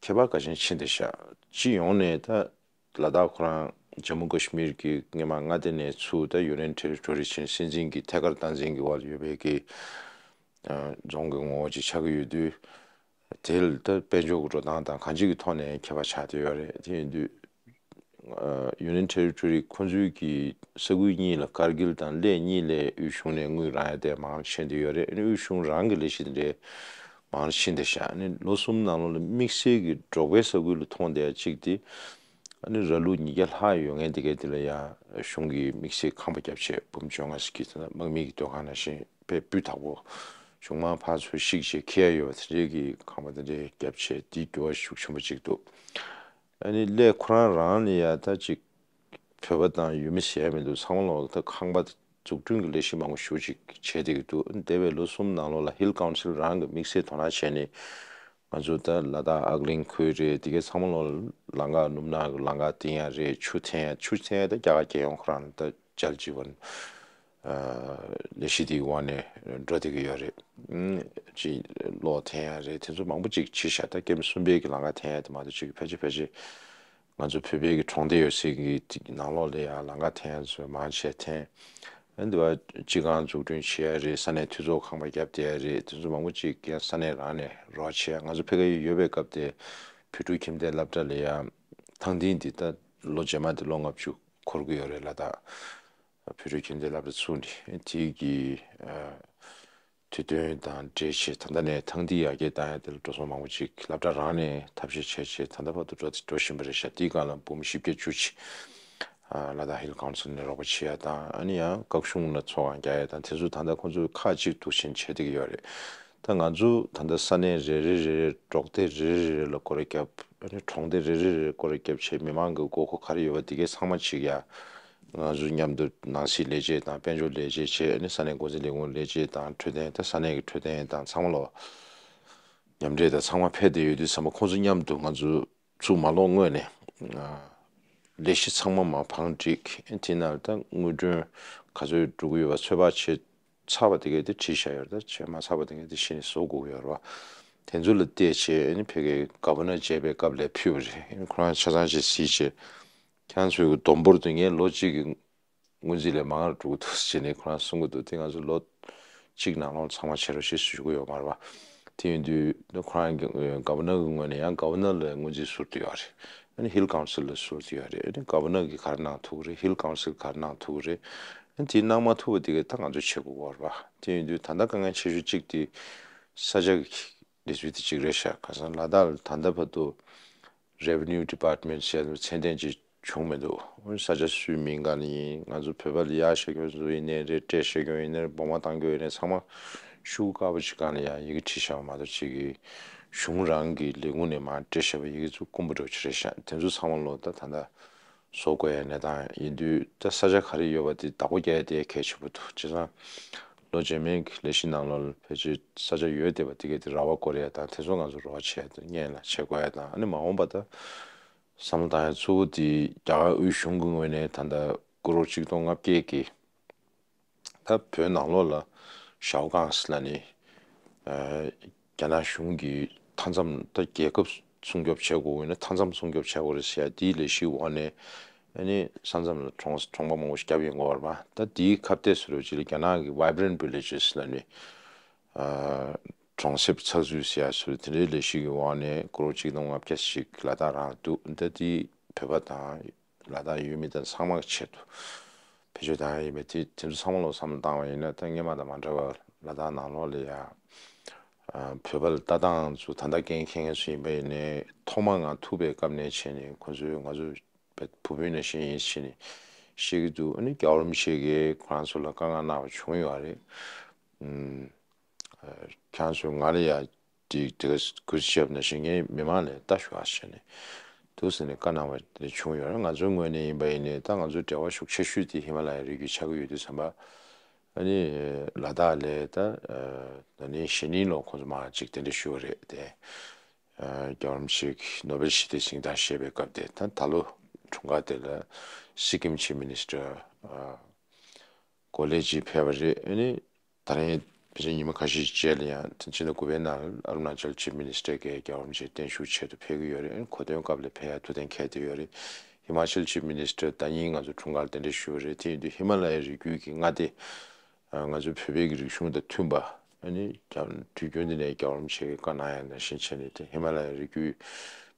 ཁྱད་པར་ག་ཅན་ཕྱིན་བསྡད་ཤག་སྤྱི་ཡོངས་ནས་ད་ལ་དྭགས་ཁོ་རང་ཇམ་མུ་ཀ་ཤི་མིར་གྱི་སྔོན་མ་མངའ་སྡེ་ནས་ཚུར་ད་ཡུ་ནི་ཡན་ཊེ་རི་ཊོ་རི་ཕྱིན་སྲིད་འཛིན་གྱི་ཐད་ཀར་སྟངས་འཛིན་གྱི་འོག་ལ་ཡོད་པའི་གི་ཨ་རྫོང་གི་ངོ་བོ་ཅིག་ཆགས་ཀྱི་ཡོད་དུས། དེ་ལ་ད་དཔལ་འབྱོར་གྱི་འགྲོ་སྟངས་དང་གང་ཅིའི་ཐོག་ནས་ཁྱད་པར་ཆགས་བསྡད་ཡོད་རེད། དེ་ཡིན་དུས་ཨ་ཡུ་ནི་ཡན་ཊེ་རི་ཊོ་རི་ཁོ་ཚོའི་གི་ས་ཁུལ་གཉིས་ལ་ཀར་གིལ་དང་གླེ་གཉིས་ལ་དབུས་གཞུང་ནས་དངུལ་རག་ཡ་དེ་མང་རུ་ཕྱིན་བསྡད་ཡོད་རེད། ཨ་ནི་དབུས་གཞུང་རང་གི་ལས་གཞི་དེ་འདྲའི་མང་རུ་ཕྱིན་བསྡད་ཤག་ཨ་ནི་ལོ་གསུམ་ནང་ལོགས་ལ་དམིགས་བསལ་གྱི་འབྲོག་པའི་ས་ཁུལ་ལ་མཐོང་བསྡད་ཡ་གཅིག་དེ་ཨ་ནི་ར་ལུག་ཉིས་བརྒྱ་ལྷག་ཡོད་མཁན་དེ་གའི་དེ་ལ་ཡང་གཞུང་གིས་དམིགས་བསལ་ཁང་པ་བརྒྱབ་བྱས་འབུམ་བཅོ་ལྔ་ཟེར་གྱི་དེ་ན་དམག་མི་གི་སྡོད་ཁང་ནང་བཞིན་དཔེ་སྤུས་དག་པོ་གཞུང་མང་ཕར་ཚུར་བཤིག་བྱས་འཁྱེར་ཡ་ཡོད་པ་དེ་འདྲའི་གི་ཁང་པ་དེ་འདྲའི་བརྒྱབ་བྱས་དེའི་འགྱུར་བ་ཤུགས་ཆེན་པོ་ཅིག་འདུག་ཨ་ནི་གླེ་ཁོ་རང་རང་ལ་ཡ་ད་ཅིག་བོད་པ་དང་ཡུལ་མི་ཟེར་ཡ་མི་འདུག་ཚང་མ་ལོག་ད་ཁང་པ་འཛུགས་སྐྲུན་གྱི་ལས་གཞི་མང་པོ་ཞེ་པོ་ཅིག་བྱས་བསྡད་ཀྱི་འདུག་ཨ་ནི་འདས་པའི་ལོ་གསུམ་ནང་ལོགས་ལ་ཧིལ་ཀའུན་སིལ་རང་གི་དམིགས་བསལ་དོ་སྣང་བྱས་ནས་ང་ཚོ་ད་ལ་དྭགས་ཨག་གླིང་ཁུལ་རེད། དེ་གའི་ཚང་མ་ལོགས་ལ་ལམ་ཁ་ནུབ་ནག་གི་ལམ་ཁ་བཏིང་ཡ་རེད། ཆུ་འཐེན་ཡ་ཆུ་འཐེན་ཡ་ད་རྒྱ་གར་རྒྱལ་ཡོངས་ཁོ་རང་ད་ཅལ་ཇི་བན་ཨ་ལས་གཞི་དེའི་འོག་ནས་འགྲོ་བསྡད་ཀྱི་ཡོད་རེད། ཨུམ་ཅིག་གློག་འཐེན་ཡ་རེད། དེ་ཚོ་མང་པོ་ཅིག་བྱས་ཤག་ད་ཀེམ་གསུམ་པའི་གི་ལམ་ཁ་འཐེན་ཡ་དེ་མ་གཏོགས་ཅིག་ཕལ་ཆེར་ཕལ་ཆེར་ང་ཚོ་བོད་པའི་གི་གྲོང་སྡེ་ཡོད་སའི་གི་ནང་ལོགས་ལ་ཡང་ལམ་ཁ་འཐེན་ཡ་ཚོ་མང་ཆེ་འཐེན། ཨ་འདི་བ་སྤྱི་ཁང་འཛུགས་སྐྲུན་བྱེད་ཡ་རེད། ས་གནས་འཐུས་ཚོགས་ཁང་པ་བརྒྱབ་བསྡད་ཡ་རེད། དེ་ཚོ་མང་པོ་ཅིག་ཡང་ས་གནས་རང་ནས་རོགས་བྱེད་ཡ། ང་ཚོ་ཕ་གིར་ཡོད་པའི་སྐབས་དེ་བོད་ཕྲུག་ཁྱིམ་སྡེ་སློབ་གྲྭ་ལ་ཡང་ཐང་ཐིང་འདི་ད་ལོ་རྗེས་མ་དེ་ལོ་ལྔ་བཅུ་འཁོར་གི་ཡོད་རེད་ལ། ད་བོད་ཕྲུག་ཁྱིམ་སྡེ་སློབ་གྲྭ་ཚུགས་ནས་དེ་གི་ཨ་དུས་སྟོན་དང་འབྲེལ་བྱས་ད་ལྟ་ནས་ཐང་ཐིང་ཡར་རྒྱས་བཏང་ཡ་དེ་ལ་འགྲོ་སོང་མང་པོ་ཅིག་སློབ་གྲྭ་རང་ནས་ཐབས་ཤེས་བྱས་བྱས་ད་ལྟ་བར་དུ་འགྲོ་འགྲོ་བཞིན་པ་རེད་ཤག་དེའི་སྒང་ལ་འབུམ་བཞི་བརྒྱ་བཅུ་ཅིག་ཨ་ལ་དྭགས་ཧིལ་ཀའུན་སིལ་ནས་རོགས་པ་བྱེད་ཡ་དང་། ཨ་ནི་ཡང་བཀའ་གཞུང་ལ་ཚོགས་ཁང་རྒྱག་ཡ་དང་དེ་ཚོ་ད་ལྟ་ཁོང་ཚོས་ཁག་གཅིག་ཏུ་ཕྱིན་བྱེད་བསྡད་ཀྱི་ཡོད་རེད། ད་ང་ཚོ་ད་ལྟ་ས་གནས་རེ་རེ་རེ་རེ་འབྲོག་སྡེ་རེ་རེ་རེ་ལ་སྐོར་ར་བརྒྱབ། ཨ་ནི་གྲོང་སྡེ་རེ་རེ་རེ་སྐོར་ར་བརྒྱབ་བྱས་མི་མང་གི་དགོས་མཁོ་ག་རེ་ཡོད་པ་དེ་གའི་ཚང་མ་ཅིག་ཡ། ང་ཚོ་མཉམ་དུ་ནང་སྲིད་ལས་བྱེད་དང་དཔལ་འབྱོར་ལས་བྱེད་བྱས། ཨ་ནི་ས་གནས་འགོ་འཛིན་ལས་ཁུངས་ལས་བྱེད་དང་འཕྲོད་བསྟེན་ད་ས་གནས་ཀྱི་འཕྲོད་བསྟེན་དང་ཚང་མ་ལོ་མཉམ་འབྲེལ་དང་ཚང་མ་ཕེབས་བསྡད་ཡོད་དུས་ཙམ་པ་ཁོང་ཚོ་མཉམ་དུ་ང་ཚོ་ཚུར་མ་ལོག་སྔོན་ནས་ཨ་ལས་གཞི་ཚང་མ་མར་བང་བསྒྲིགས། ཨ་ནི་དེ་ནང་ད་དངུལ་གྲོན་ག་ཚོད་འགྲོ་གི་ཡོད་པ་ཚོད་དཔག་བྱས། ཚར་བ་དེ་གས་དེ་བྲིས་བཞག་ཡོད་རེད། ད་བྱས་མ་ཚར་བ་དེ་གས་དེ་གཞི་ནས་བཟོ་དགོས་ཀྱི་ཡོད་རེད་བ། དེ་ཚོ་ལ་བལྟས་བྱས་ཨ་ནི་ཕ་གིའི་ག་བ་ནར་མཇལ་བའི་སྐབས་ལ་ཕུལ་བ་རེད། ཨ་ནི་ཁོ་རང་ཆ་ཚང་ཅིག་གཟིགས་བྱས་ཁྱེད་རང་ཚོའི་གི་བསྡོམས་འབོར་དེ་ངས་ལོ་གཅིག་གི་སྔོན་རྩིས་ལས་མང་རུ་འགྲོ་གི་འདུག་ཟེར་ནས་ཁོ་རང་གསུང་གི་འདུག་དེ་ང་ཚོ་ལོ་གཅིག་ནང་ལོགས་ཚང་མ་བྱེད་རོགས་ཞེས་ཞུ་གི་ཡོད་མ་རེད་བ། དེ་ཡིན་དུས་ཁོ་རང་གི་ག་བ་ནར་གི་ངོས་ནས་ཡང་ག་བ་ནར་ལ་སྔོན་རྩིས་ཟུར་དུ་ཡོད་རེད། ཨ་ནི་ཧིལ་ཀའུན་སིལ་ལ་ཟུར་དུ་ཡོད་རེད། ཨ་ནི་ག་བ་ནར་གི་ག་རེ་གནང་ཐུབ་ཀྱི་རེད། ཧིལ་ཀའུན་སིལ་ག་རེ་གནང་ཐུབ་ཀྱི་རེད། ཨ་ནི་དེ་གནང་མ་ཐུབ་པ་དེ་ག་ད་ང་ཚོ་བྱེད་དགོས་ཀྱི་ཡོད་རེད་བ། དེ་ཡིན་དུས་ད་ལྟ་དཀའ་ངལ་ཆེ་ཤོས་གཅིག་དེ་ས་ཆ་གི་གནས་ཚུལ་དེ་གཅིག་རེད་ཤག་ཁ་སང་ལ་དྭགས་ལ་ད་ལྟ་བར་དུ་རེ་ཝེ་ནིའུ་ཌི་པཱར་ཊི་མེན་ཊི་ཟེར་ཚད་ལྡན་ཅིག་བྱུང་མི་འདུག་ཨ་ནི་ས་ཆ་སུའི་མིང་སྒང་ལ་ཡིན། ང་ཚོ་བོད་པ་ལ་གཡར་བཞག་མཁན་ཚོ་ཡིན་ནའི་རེད། སྤྲད་བཞག་མཁན་ཡིན་ནའི་རེད། འབུལ་བ་བཏང་མཁན་ཡིན་ནའི་རེད། ཚང་མ་ཤོག་བུ་དཀར་པོ་ཅིག་སྒང་ལ་ཡང་ཡི་གེ་བྲིས་བཞག་པ་མ་གཏོགས་ཅིག་གི་གཞུང་རང་གི་ལས་ཁུངས་ནས་མར་སྤྲད་བཞག་པའི་ཡི་གེ་ཚོ་དཀོན་པོ་འདྲ་བོ་ཅིག་རེད་ཤག་དེ་ཚོ་ཚང་མ་ལོ་ད་ད་ལྟ་བཟོ་དགོས་ཡ་གནས་སྟངས་ཡིན་དུས་ད་ས་ཆ་ག་རེ་ཡོད་པ་དེ་བདག་པོ་རྒྱག་ཡ་དེ་གལ་ཆེན་པོ་འདུག་བྱས་ཙང་ལོ་རྗེས་མའི་གི་ལས་གཞི་ནང་ལོགས་ལ་ཕལ་ཆེར་ས་ཆ་ཡོད་བསྡད་པ་དེ་གས་དེ་ར་བ་བསྐོར་ཡ་དང་དེ་ཚོ་ང་ཚོ་རོགས་བྱས་ཏེ་སྔོན་ལ་བྱེད་དགོས་ཡ་དང་། ཨ་ནི་མ་འོངས་པ་ད་ བསམ་བློ་བཏང་ཡ་གཙོ་བོ་དེ་རྒྱ་གར་དབུས་གཞུང་གི་ངོས་ནས་ད་ལྟ་ཀོ་རོར་གཅིག་སྟོང་ལྔ་བརྒྱ་གི་ད་བོད་ནང་ལོགས་ལ་ཞའོ་ཀང་ཟེར་ལབ་ནས་རྒྱ་ནག་གཞུང་གིས་མཐའ་མཚམས་ད་རྒྱལ་ཁབ་སྲུང་སྐྱོབ་བྱེད་དགོས་ཀྱི་ཡོད་ན་མཐའ་མཚམས་སྲུང་སྐྱོབ་བྱེད་དགོས་རེད་ཟེར་ཡ་དེའི་ལས་གཞིའི་འོག་ནས་ཨ་ནི་ས་མཚམས་ལ་གྲོང་གྲོང་པ་མང་པོ་ཞིག་བརྒྱབ་ཡོང་གི་ཡོད་རེད་པ། ད་དེའི་ཁ་གཏད་བཟོ་འདྲ་ཅིག་ལ་རྒྱ་ནག་གི་Vibrant Villages་ལབ་ནས་ཨ་གྲོང་གསེབ་ཚགས་ཚུད་ཟེར་ཡ་ཟེར་དེ་འདྲའི་ལས་གཞི་གི་འོག་ནས་ཀོ་རོར་གཅིག་སྟོང་ལྔ་བརྒྱ་ཞིག་ལ་དྭགས་རང་ལ་འདུག་ད་དེ་བོད་པ་དང་ལ་དྭགས་ཡུལ་མི་དང་ཚང་མ་གི་ཆེད་དུ་བེད་སྤྱོད་བཏང་ཡ་ཡིན་པས། དེ་དེ་ཚོ་ཚང་མ་ལོ་བསམ་བློ་བཏང་བ་ཡིན་ན་ད་སྔོན་མ་དང་མ་འདྲ་བར་ལ་དྭགས་ནང་ལོགས་ལ་ཡ་ཨ་བོད་པ་ལ་ལྟ་སྟངས་ཚོ་ད་ལྟ་འགན་འཁྱེར་མཁན་ཚོ་ཡིན་པ་ཡིན་ནའི་ཐོག་མ་ང་ཐུག་པའི་སྐབས་ནས་བྱས་ནས་ཁོ་ཚོས་ང་ཚོ་བོད་བུ་སྤུན་ནང་བཞིན་ཡིན་ཟེར་ནས་བཤད་ཀྱི་འདུག་ཨ་ནི་རྒྱལ་བ་རིན་པོ་ཆེ་གིས་ཁོ་རང་ཚོ་ལ་བཀའ་མངགས་གནང་བ་བྱུང་ཡོད་རེད། ཨུམ། ཨ་ཁྱེད་རང་ཚོས་ང་ལ་ཡ་དེ་དེ་ག་གུས་ཞབས་ནང་བཞིན་ངས་མི་མང་ལ་ལྟ་ཞུ་བ་བྱས་ནས་འདུག་ཟེར་ནས་བཀའ་གནང་བ་དེ་བྱུང་ཡོད་རེད། ང་ཚོའི་ངོས་ནས་ཡིན་པ་ཡིན་ནའི་ད་ང་ཚོའི་འབྲེལ་བ་ཤུགས་ཆེ་ཤོས་དེ་ཧི་མ་ལ་ཡའི་རི་རྒྱུད་ཆགས་ཀྱི་ཡོད་དུས་ཙམ་པ། ཨ་ནི་ལ་དྭགས་ལ་ད་ཨ་ན་ནིང་གཞེས་ནིང་ལོ་ཁོང་ཚོ་མར་ཅིག་གདན་འདྲེན་ཞུས་པ་རེད་དེ། ཨ་རྒྱལ་བ་རིན་པོ་ཆེ་གིས་ནོ་བེལ་ཞི་བདེའི་གཟེངས་རྟགས་བཞེས་པའི་སྐབས་དེ་ད་ད་ལོ་འཁྲུངས་སྐར་དེ་ལ་སི་ཀིམ་ཆིབ་མི་ནི་སི་ཊར་ཨ་གོ་ལེ་ཅིག་ཕེབས་པ་རེད། ཨ་ནི་ད་རིང་ཕལ་ཆེར་ཉི་མ་ཁ་ཤས་རྗེས་ལ་ཡང་ཕྱི་ཟླ་དགུ་པའི་ནང་ཨ་རུ་ན་ཅལ་ཆིབ་མི་ནི་སི་ཊར་གྱིས་རྒྱལ་བ་རིན་པོ་ཆེ་བརྟན་བཞུགས་ཆེད་དུ་ཕེབས་ཀྱི་ཡོད་རེད། ཨ་ནི་གོ་སྟོན་སྐབས་ལ་ཕེབས་ཡ་ཐུགས་གཏན་འཁེལ་བསྡད་ཡོད་རེད། ཧི་མ་ཅལ་ཆིབ་མི་ནི་སི་ཊར་ཟླ་ཉིན་ང་ཚོ་འཁྲུངས་སྐར་གདན་འདྲེན་ཞུས་པ་རེད། དེ་ཡིན་དུས་ཧི་མ་ལ་ཡའི་རི་རྒྱུད་ཀྱི་མངའ་སྡེ་ང་ཚོའི་བོད་པའི་གི་རིག་གཞུང་དང་མཐུན་པ། ཨ་ནི་ཀྱང་དུས་རྒྱུན་འདི་ནས་རྒྱལ་བ་རིན་པོ་ཆེ་གིས་བཀའ་གནང་ཡ་ནང་བཞིན་བྱས་ནས་དེ་ཧི་མ་ལ་ཡའི་རི་རྒྱུད་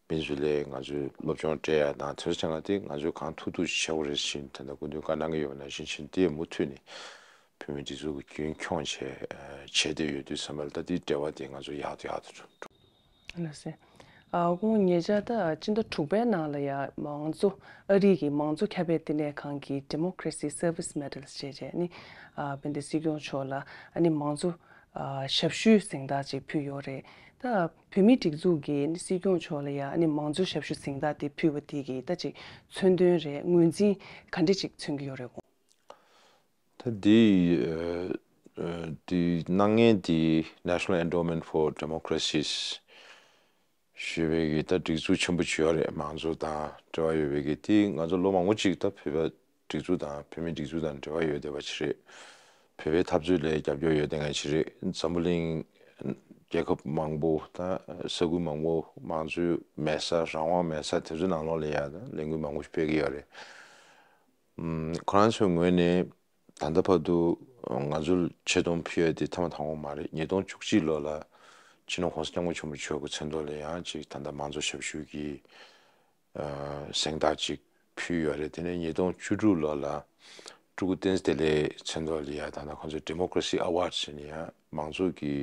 མི་ཚོ་ལ་ང་ཚོས་སློབ་སྦྱོང་སྤྲད་ཡ་དང་དེ་ཚོ་བྱས་ན་དེ་ང་ཚོས་གང་ཐུབ་ཐུབ་ཅིག་བྱེད་དགོས་རེད་ཟེར་ད་ལྟ་སྐུ་མདུན་བཀའ་གནང་གི་ཡོད་པ་ནང་བཞིན་བྱས་ནས་དེ་མུ་མཐུད་ནས་བོད་མིའི་སྒྲིག་འཛུགས་ཀྱི་རྒྱུན་འཁྱོངས་བྱས་བྱས་བསྡད་ཡོད་དུས་ཙམ་པ་ལ་ད་དེའི་འབྲེལ་བ་དེ་ང་ཚོ་ཡག་ཏུ་ཡག་ཏུ་འགྲོ། ལགས་སེ། ཨ་ཁོང་ཉེ་ཆར་ད་སྤྱི་ཟླ་དྲུག་པའི་ནང་ལ་ཡ་མང་གཙོ་ཨ་རི་གི་མང་གཙོ་ཁྱབ་སྤེལ་ལྟེ་གནས་ཁང་གི་Democracy Service Medal་ཞེས་བྱས་ནི་ཨ་དཔལ་ལྡན་སྲིད་སྐྱོང་མཆོག་ལ་ཨ་ནི་མང་གཙོ་ཨ་ཞབས་ཞུའི་གཟེངས་རྟགས་ཅིག་ཕུལ་ཡོད་རེད། ད་བོད་མིའི་སྒྲིག་འཛུགས་ཀྱིས་ནི་སྲིད་སྐྱོང་མཆོག་ལ་ཡ་ཨ་ནི་མང་གཙོ་ཞབས་ཞུ་གཟེངས་རྟགས་དེ་ཕུལ་བ་དེ་གི་ད་ཅིག་མཚོན་དོན་རེད། ངོས་འཛིན་ག་འདྲ་ཅིག་མཚོན་གྱི་ཡོད་རེད་ཁོང་། ད་འདི་ཨ་ཨ་འདི་གནང་མཁན་འདི་National Endowment for Democracies་ཞེས་པའི་གི་ད་སྒྲིག་འཛུགས་ཆེན་པོ་ཅིག་ཡོད་རེད། མང་གཙོ་དང་འབྲེལ་བ་ཡོད་པའི་གི་དེ་ང་ཚོ་ལོ་མང་པོ་ཅིག་ད་བོད་པ་སྒྲིག་འཛུགས་དང་བོད་མིའི་སྒྲིག་འཛུགས་དང་འབྲེལ་བ་ཡོད་བསྡད་པ་ཅིག་རེད། བོད་པའི་འཐབ་རྩོད་ལ་རྒྱབ་སྐྱོར་ཡོད་བསྡད་མཁན་ཅིག་རེད། འཛམ་བུ་གླིང་རྒྱལ་ཁབ་མང་པོ་དང་ས་ཁུལ་མང་པོ་མང་གཙོའི་མེད་ས་རང་དབང་མེད་ས་དེ་ཚོའི་ནང་ལོགས་ལ་ཡ་ད་ལས་འགུལ་མང་པོ་ཞིག་སྤེལ་གི་ཡོད་རེད། ཨམ། ཁོ་རང་ཚོའི་ངོས་ནས་ད་ལྟ་བར་དུ་ང་ཚོར་ཆེ་མཐོང་ཕུལ་ཡ་དེ་ཐ་མ་དང་པོ་མ་རེད། ཉིས་སྟོང་བཅུ་གཅིག་ལོ་ལ་སྤྱི་ནོར་༸གོང་ས་༸སྐྱབས་མགོན་ཆེན་པོ་མཆོག་གི་མཚན་ཐོག་ལ་ཡང་ཅིག་ད་ལྟ་མང་གཙོ་ཞབས་ཞུ་གི་ཨ་གཟེངས་རྟགས་ཅིག་ཕུལ་ཡོད་རེད། དེ་ནས་ཉིས་སྟོང་བཅུ་དྲུག་ལོ་ལ་སྤྲུལ་སྐུ་བསྟན་འཛིན་བདེ་ལེགས་མཚན་ཐོག་ལ་ཡ་ད་ལྟ་ཁོང་ཚོས་Democracy Award་ཟེར་ནས་ཡ་མང་གཙོ་གི་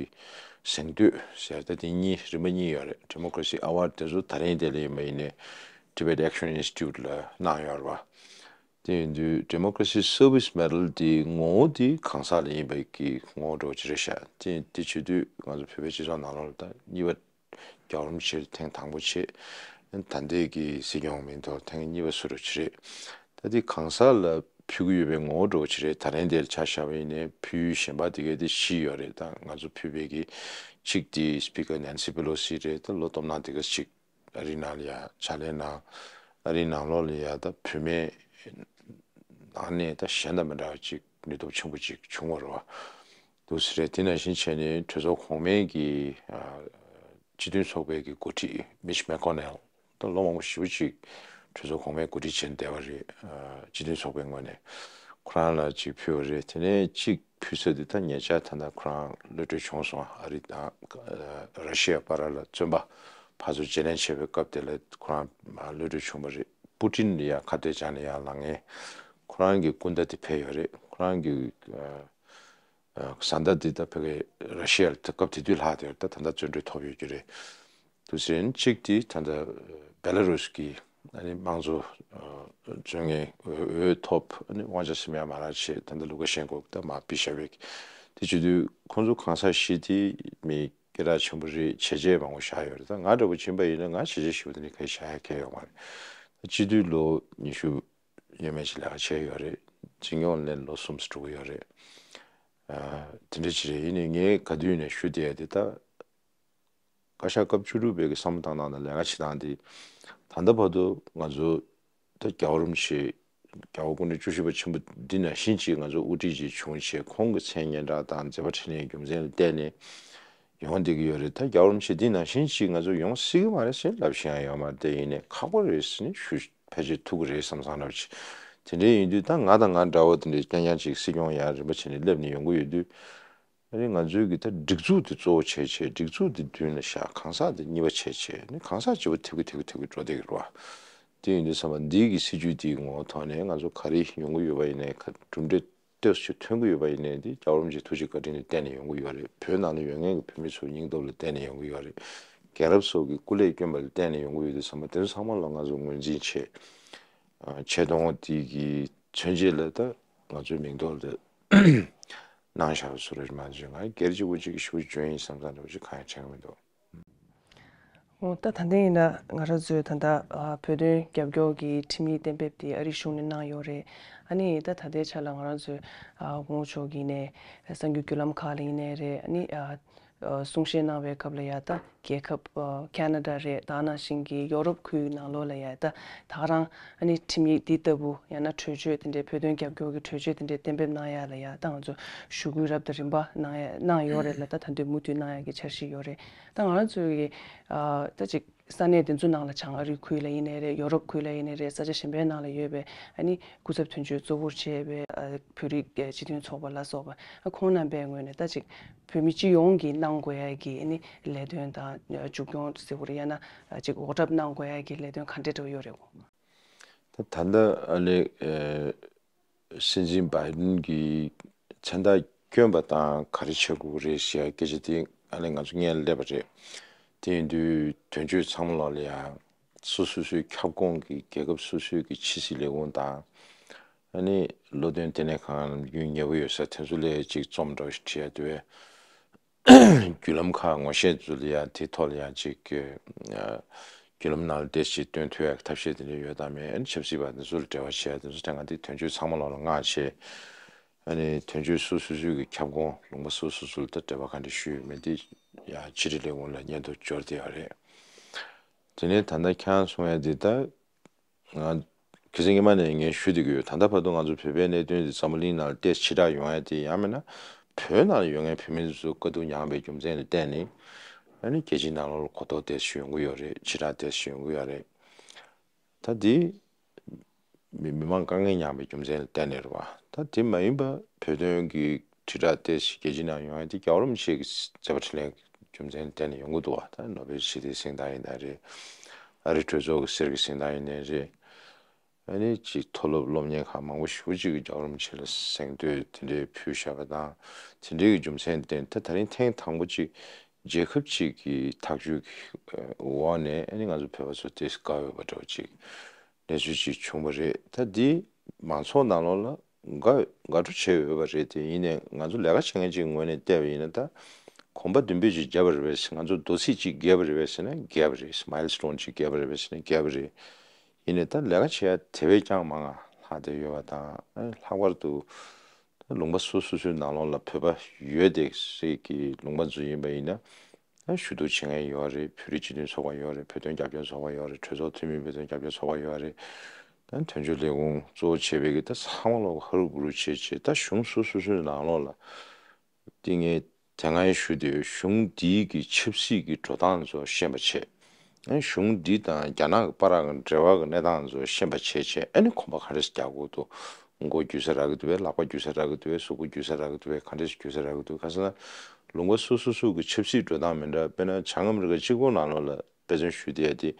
གཟེངས་བསྟོད་ཟེར་ད་དེ་གཉིས་རིམ་པ་གཉིས་ཡོད་རེད། Democracy Award་དེ་ཚོ་ད་རིང་དེ་ལ་ཡིན་པ་ཡིན་ནའི་Tibet Action Institute་ལ་གནང་ཡོད་རེད་བ། དེ་ཡིན་དུས་Democracy Service Medal་དེ་ངོ་བོ་དེ་གང་ཟག་ལ་ཡིན་པའི་གི་ངོ་བོ་འདྲ་བོ་ཅིག་རེད་ཤག་དེ་དེ་བྱེད་དུས་ང་ཚོ་བོད་པའི་སྤྱི་ཚོགས་ནང་ལོགས་ལ་ད་གཉིས་པ་རྒྱལ་བ་རིན་པོ་ཆེར་ཐེངས་དང་པོ་བྱས། ད་ལྟའི་གི་སྲིད་སྐྱོང་མིང་ཐོག་ཐེངས་གཉིས་པ་བཟོ་འདྲ་བོ་ཅིག་རེད། ད་དེ་གང་ཟག་ལ་ཕུལ་གི་ཡོད་པའི་ངོ་བོ་འདྲ་བོ་ཅིག་རེད། ད་རིང་དེར་ཆ་བཞག་པ་ཡིན་ནའི་ཕུལ་ཡུལ་གཞན་པ་དེ་གའི་དེ་བཞི་ཡོད་རེད། ད་ང་ཚོ་ཕུལ་བའི་གི་གཅིག་དེ་Speaker་Nancy Pelosi་རེད། ད་ལོ་སྟོང་ཕྲག་དེ་ག་གཅིག་ཨ་རིའི་ནང་ལ་ཡ་ཕྱག་ལས་གནང་། ཨ་རིའི་ནང་ལོགས་ལ་ཡ་ད་བུད་མེད་ནང་ནས་ད་གཞན་དང་མི་འདྲ་བ་ཅིག་ནུས་སྟོབས་ཆེན་པོ་ཅིག་བྱུང་བ་རེད་བ། འདུག་སེ་རེད། དེ་ནང་བཞིན་བྱས་ནས་གྲོས་ཚོགས་གོང་མའི་གི་ཨ་སྤྱི་མཐུན་ཚོགས་པའི་གི་འགོ་ཁྲིད་Mitch McConnell་ད་ལོ་མང་པོ་ཞེ་པོ་ཅིག་གྲོས་ཚོགས་གོང་མའི་འགོ་ཁྲིད་བྱས་ནས་བསྡད་པ་རེད། ཨ་སྤྱི་མཐུན་ཚོགས་པའི་ངོས་ནས་ཁོ་རང་ལ་ཅིག་ཕུལ་བ་རེད། དེ་ནས་ཅིག་ཕུལ་ས་དེ་ད་ཉེ་ཆར་ད་ལྟ་ཁོ་རང་གློད་གྲོལ་བྱུང་སོང་། ཨ་རི་དང་ཨ་ར་ཤི་ཡ་བར་ལ་བཙོན་པ་ཕར་ཚུར་བརྗེ་ལེན་བྱས་པའི་སྐབས་དེ་ལ་ཁོ་རང་གློད་གྲོལ་བྱུང་བ་རེད། པུ་ཏིན་ལ་ཡ་ཁ་གཏད་བཅག་ནས་ཡར་ལངས་མཁན་ཁོ་རང་གི་སྐུ་ཟླ་དེ་ཕེབས་ཡོད་རེད། ཁོ་རང་གི་ཨ་ཨ་བཟའ་ཟླ་དེ་ད་ཕ་གི་ར་ཤི་ཡ་ལ་ད་སྐབས་དེ་དུས་ལྷག་དེ་ད་ད་ལྟ་བཙོན་གྲོལ་ཐོབ་ཡོད་ཀྱི་རེད། དུས་ཚོད་གཅིག་དེ་ད་ལྟ་བེ་ལ་རུས་ཀྱི་ཨ་ནི་དམངས་གཙོ་ཨ་བཙོན་ངན་འོས་འོས་ཐོབ་ཨ་ནི་དབང་ཆ་སེམས་ཡ་མ་ར་ཆེ་ད་ལྟ་ལུ་ཀ་ཤེན་ཀོ་ད་མར་ཕུད་བཞག་པའི་དེ་བྱེད་དུས་ཁོང་ཚོ་གང་ཟག་བཞི་དེ་མི་སྐད་གྲགས་ཆེན་པོ་རེད། བྱས་རྗེས་མང་པོ་བཞག་ཡོད་རེད། ད་ང་འདྲ་པོ་ཕྱིན་པ་ཡིན་ན་ང་བྱས་རྗེས་ཞེ་པོ་དེ་ནི་ག་རེ་བཞག་ཡ་གང་ཡང་ཡོད་མ་རེད། ད་སྤྱི་འཐུས་ལོ་ཉི་ཤུ་ཡས་མས་ཅིག་ལས་ཀ་བྱས་ཡོད་རེད། སྤྱི་ཡོངས་ལ་ལོ་གསུམ་དྲུག་ཡོད་རེད། ཨ་དེ་འདྲ་ཅིག་རེད། ཡིན་ནའི་ངས་ག་དུས་ནས་ཞུ་བསྡད་ཡ་དེ་ད་ བཀའ་ཤག་སྐབས་བཅུ་དྲུག་པའི་གི་བསམ་བློ་བཏང་སྟངས་དང་ལས་ཀ་བྱེད་སྟངས་དེ། ད་ལྟ་བར་དུ་ང་ཚོ་ད་རྒྱལ་བ་རིན་པོ་ཆེ། རྒྱལ་བ་སྐུ་ཕྲེང་བཅུ་བཞི་པ་ཆེན་པོ་འདི་ནང་བཞིན་ཅིག་ང་ཚོ་དབུ་ཁྲིད་ཅིག་བྱུང་བྱས། ཁོང་གི་མཚན་སྙན་གྲགས་དང་མཛད་པ་འཕྲིན་ལས་རྒྱུ་མཚན་ལ་བརྟེན་ནས་ཡོང་བསྡད་ཀྱི་ཡོད་རེད། ད་རྒྱལ་བ་རིན་པོ་ཆེ་འདི་ནང་བཞིན་ཅིག་ང་ཚོ་ཡོང་སྲིད་ཀྱི་མ་རེད་ཟེར་ལབ་བཞིན་ཡང་ཡོད་མ་རེད། དེ་ཡིན་ནའི་ཁག་པོ་རེད་ཟེར་ནས་ཞུ། ཕལ་ཆེར་ཐུག་གི་རེད་བསམ་བསམ་འདྲ་བོ་ཅིག་དེ་འདྲའི་ཡིན་དུས་ད་ང་དང་ང་འདྲ་བོ་དེ་འདྲའི་རྐྱང་རྐྱང་ཅིག་སྲིད་སྐྱོང་ཡར་རིམ་པ་བྱས་ནས་སླེབས་ནས་ཡོང་གི་ཡོད་དུས། ཨ་ནི་ང་ཚོའི་གི་ད་སྒྲིག་འཛུགས་དེ་གཙོ་བོ་བྱས་བྱས། སྒྲིག་འཛུགས་དེ་མདུན་ལ་བཞག་གང་ཟག་དེ་གཉིས་པ་བྱས་བྱས། ཨ་ནི་གང་ཟག་གཅིག་པོ་ཐེབས་ཀྱི་ཐེབས་ཀྱི་ཐེབས་ཀྱི་འགྲོ་བསྡད་ཀྱི་རེད་བ། དེ་ཡིན་དུས་ཙམ་པ་འདི་གི་སྲིད་ཇུས་དེའི་ངོ་བོ་ཐོག་ནས་ང་ཚོ་ག་རེ་ཡོང་གི་ཡོད་པ་ཡིན་ནའི། ག་གྲུབ་འབྲས་ཏོག་ཙམ་ཐོན་གྱི་ཡོད་པ་ཡིན་ནའི། དེ་རྒྱལ་བ་རིན་པོ་ཆེའི་ཐུགས་རྗེ་བཀའ་དྲིན་ལ་བརྟེན་ནས་ཡོང་གི་ཡོད་རེད། བོད་ནང་ལ་ཡོད་མཁན་གྱི་བོད་མི་ཚོའི་སྙིང་སྟོབས་ལ་བརྟེན་ནས་ཡོང་གི་ཡོད་རེད། རྒྱལ་རབས་སོགས་ཀྱི་སྐུ་ལས་བསྐྱོན་པ་ལ་བརྟེན་ནས་ཡོང་གི་ཡོད་དུས་ཙམ་པ། དེ་ཚོ་ཚང་མ་ལ་ང་ཚོ་ངོས་འཛིན་བྱས། ཨ། ཆེ་མཐོང་དེ་གི་མཚོན་བྱེད་ལ་ད་ང་ཚོའི་མིང་ཐོག་ལ་གནང་བཞག་པ་ཚོ་རེད། མ་གཞི་ང་སྒེར་གྱི་དབུ་ཁྲིད་ཀྱི་ཞུ་བརྗོད་ཡིན་བསམ་བསམ་འདྲ་བོ་ཅིག་གང་ཡང་དྲན་གྱི་མི་འདུག་འོ། ད་ད་ལྟ་ཡིན་ན་ང་རང་ཚོའི་ད་ལྟ་ཨ་བོད་དོན་རྒྱབ་སྐྱོར་གྱི་ཁྲིམས་ཡིག་གཏན་འབེབས་དེ་ཨ་རིའི་གཞུང་ནས་གནང་ཡོད་རེད། ཨ་ནི་ད་ད་ལྟའི་ཆ་ལ་ང་རང་ཚོའི་ཨ་སྐུ་ངོ་མཆོག་གིས་ནས་གསར་འགྱུར་བརྒྱུད་ལམ་ཁག་ལ་ཡིན་ནའི་རེད། ཨ་ནི་ཨ་ཨ་གསུང་བཤད་གནང་བའི་སྐབས་ལ་ཡ་ད་རྒྱལ་ཁབ་ཨ་ཁེ་ན་ཌ་རེད། ད་ནང་བཞིན་གྱི་ཡོ་རོབ་ཁུལ་ནང་ལོགས་ལ་ཡ་ད་ད་ག་རང་ཨ་ནི་ཁྲིམས་ཡིག་འདི་ལྟ་བུ་ཡང་ན་གྲོས་ཆོད་དེ་འདྲའི་བོད་དོན་རྒྱབ་སྐྱོར་གྱི་གྲོས་ཆོད་དེ་འདྲའི་གཏན་འབེབས་གནང་ཡ་ལ་ཡ་ད་ང་ཚོ་ཞུ་སྐུལ་རབ་དང་རིམ་པ་གནང་ཡ་གནང་ཡོད་རེད་ལ། ད་ད་དུང་མུ་མཐུད་གནང་ཡ་གི་འཆར་གཞི་ཡོད་རེད། ད་ང་རང་ཚོའི་གི་ཨ་ད་ཅིག་ས་གནས་དེ་ཚོ་ནང་ལ་བྱང་ཨ་རིའི་ཁུལ་ལ་ཡིན་ནའི་རེད། ཡོ་རོབ་ཁུལ་ལ་ཡིན་ནའི་རེད། ས་ཆ་གཞན་པའི་ནང་ལ་ཡོད་པའི་ཨ་ནི་སྐུ་ཚབ་དོན་གཅོད་གཙོ་བོར་བྱས་པའི་ཨ་བོད་རིགས་སྤྱི་མཐུན་ཚོགས་པ་ལ་སོགས་པ། ཨ་ཁོང་རྣམ་པའི་ངོས་ནས་ད་ཅིག་བོད་མི་སྤྱི་ཡོངས་ཀྱིས་གནང་དགོས་ཡ་གི་ཨ་ནི་ལས་དོན་དང་། མཇུག་སྐྱོང་ཟེར་དགོས་རེད། ཡང་ན་ཅིག་འོག་གྲབས་གནང་དགོས་ཡ་གི་ལས་དོན་ག་འདྲ་འདྲ་བོ་ཡོད་རེད་གོ། ད་ད་ལྟ་ཨ་ནི་ཨེ་སྲིད་འཛིན་བྷའི་ཌེན་གྱིས་མཚན་རྟགས་བསྐྱོན་པ་དང་ག་རེ་བྱེད་དགོས་རེད་ཟེར་ཡ་སྐད་ཆ་དེ་ཨ་ནི་ང་ཚོ་སྔོན་ལ་སླེབས་པ་རེད། དེ་ཡིན་དུས་དོན་གཅོད་ཚང་མ་ལོག་ལ་ཡ་སོ་སོ་སོའི་ཁྱབ་ཁོངས་ཀྱི་རྒྱལ་ཁབ་སོ་སོའི་གི་ཕྱི་སྲིད་ལས་ཁུངས་དང་། ཨ་ནི་བློ་འདོན་ལྟེ་གནས་ཁང་ལ་རྒྱུས་ཉེ་པོ་ཡོད་ས་དེ་ཚོ་ལ་ཅིག་རྩོམ་འདྲ་བོ་ཞིག་བྲིས་ཡ་དེ་བས། བརྒྱུད་ལམ་ཁག་ངོ་ཤེས་ཚོ་ལ་ཡང་དེ་ཐོག་ལ་ཡང་ཅིག་གི་ཨ་བརྒྱུད་ལམ་ནང་ལ་ཏོག་ཙམ་སྟོན་ཐུབ་ཡག་ཐབས་ཤེས་དེ་འདྲ་ཡོད་དམ་མེད། ཨ་ནི་ཆབ་སྲིད་པ་དེ་ཚོ་ལ་འབྲེལ་བ་བྱེད་ཡག་དེ་ཚོ་དེ་སྔ་དེ་དོན་གཅོད་ཚང་མ་ལོག་ལ་མངགས་བྱས། ཨ་ནི་དོན་གཅོད་སོ་སོ་སོའི་གི་ཁྱབ་ཁོངས་ལུང་པ་སོ་སོ་སོ་ལ་ད་འབྲེལ་བ་ག་འདྲ་ཞུས་ཡོད་མེད་དེ་ཡང་ཕྱི་དྲིལ་ལས་ཁུངས་ལ་སྙན་ཐོ་འབྱོར་བསྡད་ཡོད་རེད། དེ་ནས་ད་ལྟ་ཁྱེད་རང་གསུང་ཡག་དེ་ད། ང་ཁ་སང་སྔོན་མ་ནས་ངས་ཞུ་བསྡད་ཀྱི་ཡོད། ད་ལྟ་བར་དུ་ང་ཚོ་བོད་པའི་གནད་དོན་འདི་འཛམ་བུ་གླིང་ནང་ལ་ཏོག་ཙམ་ཞེ་དྲག་ཡོང་ཡ་དེ་ཡང་མིན་ན་བོད་ནང་ལ་ཡོད་མཁན་བོད་མི་ཚོ་དཀའ་སྡུག་མྱངས་པའི་རྒྱུ་མཚན་ལ་བརྟེན་ནས་ཨ་ནི་རྒྱལ་སྤྱིའི་ནང་ལོགས་ལ་གོ་རྟོགས་ཏོག་ཙམ་ཡོང་གི་ཡོད་རེད། ཞེ་དྲག་ཏོག་ཙམ་ཡོང་གི་ཡོད་རེད། ད་འདི་མི་མི་མང་དཀའ་ངལ་མྱངས་པའི་རྒྱུ་མཚན་ལ་བརྟེན་ནས་རེད་བ། ད་དེ་མ་ཡིན་པ་བོད་དོན་གྱི་དྲིལ་བསྒྲགས་ཏོག་ཙམ་རྒྱལ་སྤྱིའི་ནང་ཡོང་ཡ་དེ་རྒྱལ་བ་རིན་པོ་ཆེ་གི་མཛད་པ་འཕྲིན་ལས་རྒྱུ་མཚན་ལ་བརྟེན་ནས་ཡོང་གི་འདུག་བ། ད་ནོ་བེལ་ཞི་བདེའི་གཟེངས་རྟགས་ཡིན་ན་རེད། ཨ་རིའི་གྲོས་ཚོགས་ཀྱི་གསེར་གྱི་གཟེངས་རྟགས་ཡིན་ནའི་རེད། ཨ་ནི་ཅིག་མཐོ་སློབ་སློབ་གཉེར་ཁང་མང་པོ་ཞེ་པོ་ཅིག་གིས་རྒྱལ་བ་རིན་པོ་ཆེ་ལ་གཟེངས་བསྟོད་དེ་འདྲའི་ཕུལ་བཞག་པ་དང་། དེ་འདྲའི་གི་རྒྱུ་མཚན་བརྟེན་ད་ད་རིང་ཐེངས་དང་པོ་ཅིག་རྒྱལ་ཁབ་ཅིག་གི་ཐག་གཅོད་ཀྱི་འོག་ནས་ཨ་ནི་ང་ཚོ་བོད་པ་ཚོ་དེ་དགའ་འོས་པ་འདྲ་བོ་ཅིག་གནས་ཚུལ་ཅིག་བྱུང་བ་རེད། ད་འདི་མང་ཚོགས་ནང་ལོགས་ལ་དགའ་དགའ་སྤྲོ་བྱེད་འོས་པ་རེད། དེ་ཡིན་ནའི་ང་ཚོ་ལས་ཀ་བྱེད་མཁན་ཅིག་ངོས་ནས་བལྟས་པ་ཡིན་ན། ད་གོམ་པ་མདུན་སྤོས་ཅིག་བརྒྱབ་པ་རེད་པས། ང་ཚོ་རྡོ་ཚིགས་ཅིག་བརྒལ་བ་རེད་པས་ཟེར་ན་བརྒལ་བ་རེད། མའིལ་སི་ཊོན་ཅིག་བརྒལ་བ་རེད་པས་ཟེར་ན་བརྒལ་བ་རེད། ཡིན་ནའི་ད་ལས་ཀ་བྱེད་ཡ་དེ་བས་ཀྱང་མང་ང་ལྷག་བསྡད་ཡོད་པ་དང་། ཨ་ལྷག་པར་དུ་ད་ལུང་པ་སོ་སོ་སོའི་ནང་ལོགས་ལ་བོད་པ་ཡོད་བསྡད་སའི་གི་ལུང་པ་ཚོ་ཡིན་པ་ཡིན་ན། ཨ་ཞུ་གཏུག་བྱེད་མཁན་ཡོད་རེད། བོད་རིགས་སྤྱི་མཐུན་ཚོགས་པ་ཡོད་རེད། བོད་དོན་རྒྱབ་སྐྱོར་ཚོགས་པ་ཡོད་རེད། གྲོས་ཚོགས་འཐུས་མི་བོད་དོན་རྒྱབ་སྐྱོར་ཚོགས་པ་ཡོད་རེད། ད་དོན་གཅོད་ལས་ཁུངས་གཙོ་བོ་བྱས་པའི་གི་ད་ཚང་མ་ལོག་ཧ་རུ་བུ་རུ་བྱས་བྱས། ད་གཞུང་སོ་སོ་སོའི་ནང་ལོགས་ལ་དེ་ངས་དེ་སྔ་ཡང་ཞུས་བསྡད་ཡོད། གཞུང་འདིའི་གི་ཆབ་སྲིད་ཀྱི་འགྲོ་སྟངས་ཚོ་ཤེས་པ་བྱས། ཨ་གཞུང་འདི་དང་རྒྱ་ནག་གི་བར་གྱི་འབྲེལ་བ་གི་གནས་སྟངས་ཚོ་ཤེས་པ་བྱས་བྱས། ཨ་ནི་གོམ་པ་ག་འདྲ་སེ་རྒྱག་དགོས་འདུག་མགོ་རྒྱུག་ས་རག་གི་འདུག་པས། ལག་པ་རྒྱུག་ས་རག་གི་འདུག་པས། གཟུགས་པོ་རྒྱུག་ས་རག་གི་འདུག་པས། ག་འདྲ་སེ་རྒྱུག་ས་རག་གི་འདུག་ག་ཟེར་ན་ལུང་པ་སོ་སོ་སོ་གི་ཆབ་སྲིད་འགྲོ་སྟངས་མི་འདྲ། དཔེར་ན་བྱང་ཨ་མི་རི་ཀ་གཅིག་པོ་ནང་ལོགས་ལ་དཔེ་མཚོན་ཞུ་བསྡད་ཡ་དེ།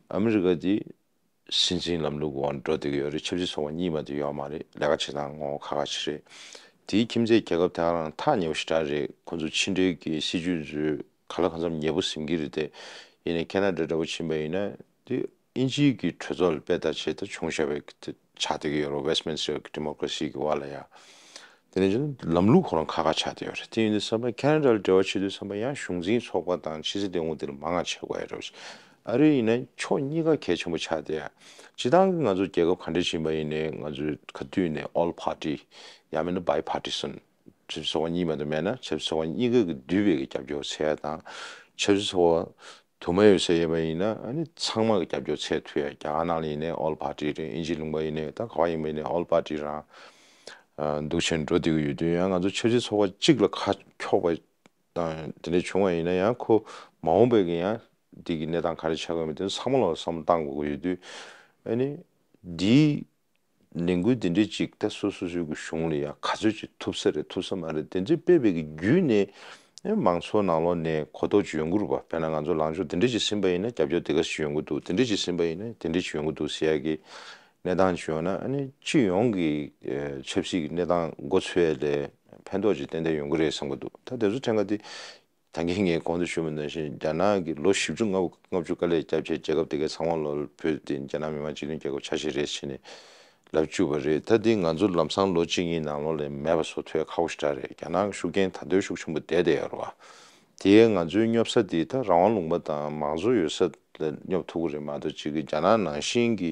ཨ་མི་རི་ཀ་དེ་སྲིད་འཛིན་ལམ་ལུགས་འོག་འགྲོ་བསྡད་ཀྱི་ཡོད་རེད། ཆབ་སྲིད་ཚོགས་པ་གཉིས་མ་གཏོགས་ཡོད་མ་རེད། ལས་ཀ་བྱེད་སྟངས་ངོ་བོ་ཁ་ཁ་ཅིག་རེད། དེའི་ཁྱིམ་མཚེས་རྒྱལ་ཁབ་དེ་ག་རང་ཐག་ཉེ་པོ་ཞེ་དྲག་རེད། ཁོ་ཚོ་ཕྱི་འབྲེལ་གྱི་སྲིད་ཇུས་ཚོ་ག་ལ་གང་འཚམ་ཉེ་པོ་ཟིན་གྱི་རེད་དེ། ཡིན་ནའི་ཁེ་ན་ཌ་འདྲ་བོ་ཕྱིན་པ་ཡིན་ན་དེ་དབྱིན་ཇིའི་གི་གྲོས་ཚོགས་ལ་དཔེ་ལྟ་བྱས་ད་བྱུང་བཞག་པའི་དེ་ཆགས་བསྡད་ཀྱི་ཡོད་རེད། Westminster democracy གི་བར་ལ་ཡ། དེ་ནས་ཅི་ལམ་ལུགས་ཁོ་རང་ཁ་ཁ་ཆགས་བསྡད་ཡོད་རེད། དེ་ཡིན་དུས་ཙམ་པ་ཁེ་ན་ཌ་ལ་འབྲེལ་བ་བྱེད་དུས་ཙམ་པ་ཡང་གཞུང་འཛིན་ཚོགས་པ་དང་ཕྱི་སྲིད་ལས་ཁུངས་དེ་ལ་མང་ང་བྱེད་དགོས་ཡ་རེད། ཨ་རི་ཡིན་ན་ཕྱོགས་གཉིས་ཀ་གལ་ཆེན་པོ་ཆགས་བསྡད་ཡ། སྤྱིར་བཏང་གི་ང་ཚོ་རྒྱལ་ཁབ་ག་འདྲ་ཞིག་ཡིན་པ་ཡིན་ནའི་ང་ཚོས་ག་དུས་ནས་all party ཡང་མིན་ན་bipartisan ཆབ་སྲིད་ཚོགས་པ་གཉིས་མ་གཏོགས་མེད་ན་ཆབ་སྲིད་ཚོགས་པ་གཉིས་ཀ་གི་འདུས་པའི་གི་རྒྱབ་སྐྱོར་འཚོལ་ཡ་དང་། ཆབ་སྲིད་ཚོགས་པ་དུ་མ་ཡོད་ས་ཡོད་པ་ཡིན་ན་ཨ་ནི་ཚང་མ་གི་རྒྱབ་སྐྱོར་འཚོལ་ཐུབ་ཡ། རྒྱ་གར་ནང་ལ་ཡིན་ནའི་ཨོལ་པར་ཊི་རེད། དབྱིན་ཇི་ལུང་པ་ཡིན་ནའི་ད་ག་བ་ཡིན་པ་ཡིན་ནའི་ཨོལ་པར་ཊི་རང་ཨ་འདུག་བྱས་འགྲོ་བསྡད་ཀྱི་ཡོད་དུས། ཡང་ང་ཚོ་ཆབ་སྲིད་ཚོགས་པ་གཅིག་ལ་ཁ་འཁྱོག་པ་དང་དེ་འདྲ་བྱུང་བ་ཡིན་ན་ཡང་ཁོ་མ་འོངས་པའི་གི་ཡང་འདི་གི་གནས་སྟངས་ག་རེ་ཆགས་ཀྱི་ཡོད་མེད་དེ་ཚང་མ་ལ་བསམ་བློ་བཏང་དགོས་ཀྱི་ཡོད་དུས། ཨ་ནི་འདིའི་ལས་འགུལ་འདི་འདྲའི་ཅིག་ད་སོ་སོ་སོའི་གི་གཞུང་ལ་ཡང་ག་ཚོད་ཅིག་ཐུབ་ས་རེད་ཐུབ་ས་མ་རེད། དེ་ཚོ་སྤེལ་བའི་གི་བརྒྱུད་ནས་ཨེ་མང་ཚོགས་ནང་ལོགས་ནས་གོ་རྟོགས་ཅིག་ཡོང་གི་རེད་པ། དཔེར་ན་ང་ཚོ་ལངས་ཕྱོགས་འདི་འདྲ་ཅིག་ཟིན་པ་ཡིན་ན་རྒྱབ་སྐྱོར་འདི་ག་ཞིག་ཡོང་གི་འདུག། འདི་འདྲ་ཅིག་ཟིན་པ་ཡིན་ན་དེ་འདྲ་ཅིག་ཡོང་གི་འདུག་ཟེར་ཡ་གི་གནས་སྟངས་ཅིག་ཡོང་ན་ཨ་ནི་སྤྱི་ཡོངས་ཀྱི་ཨེ་ཆབ་སྲིད་ཀྱི་གནས་སྟངས་མགོ་ཚོས་ཡ་ལས་ཕན་ཐོགས་ཅིག་ཏན་ཏན་ཡོང་གི་རེད་བསམ་གྱི་འདུག། ད་དེ་ཚོ་ཕྲན་ཁ་དེ་ད་གིན་ངས་གོང་དུ་ཞུས་པ་ནང་བཞིན་རྒྱ་ནག་གིས་ལོ་བཞི་བཅུ་ལྔ་བཅུ་དཀའ་ལས་བརྒྱབ་བྱས་རྒྱལ་ཁབ་དེ་གའི་ཚང་མ་ལོ་བོད་དེ་རྒྱ་ནག་མི་དམངས་སྤྱི་མཐུན་རྒྱལ་ཁབ་ཆ་ཤས་རེད་བྱས་ནས་ལབ་བཅུག་པ་རེད། ད་འདི་ང་ཚོ་ལམ་སང་ལོ་གཅིག་གཉིས་ནང་ལོགས་ལ་མེད་པ་བཟོ་ཐུབ་ཡ་ཁག་པོ་ཞེ་དྲག་རེད། རྒྱ་ནག་གི་ཤུགས་རྐྱེན་ད་དུང་ཤུགས་ཆེན་པོ་བསྡད་བསྡད་ཡོད་རེད་བ། དེ་ང་ཚོའི་སྙོབ་ས་དེ་ད་རང་དབང་ལུང་པ་དང་མང་གཙོ་ཡོད་ས་ལ་སྙོབ་ཐུབ་ཀྱི་རེད་མ་གཏོགས་ཅིག་གི་རྒྱ་ནག་ནང་བཞིན་གྱི་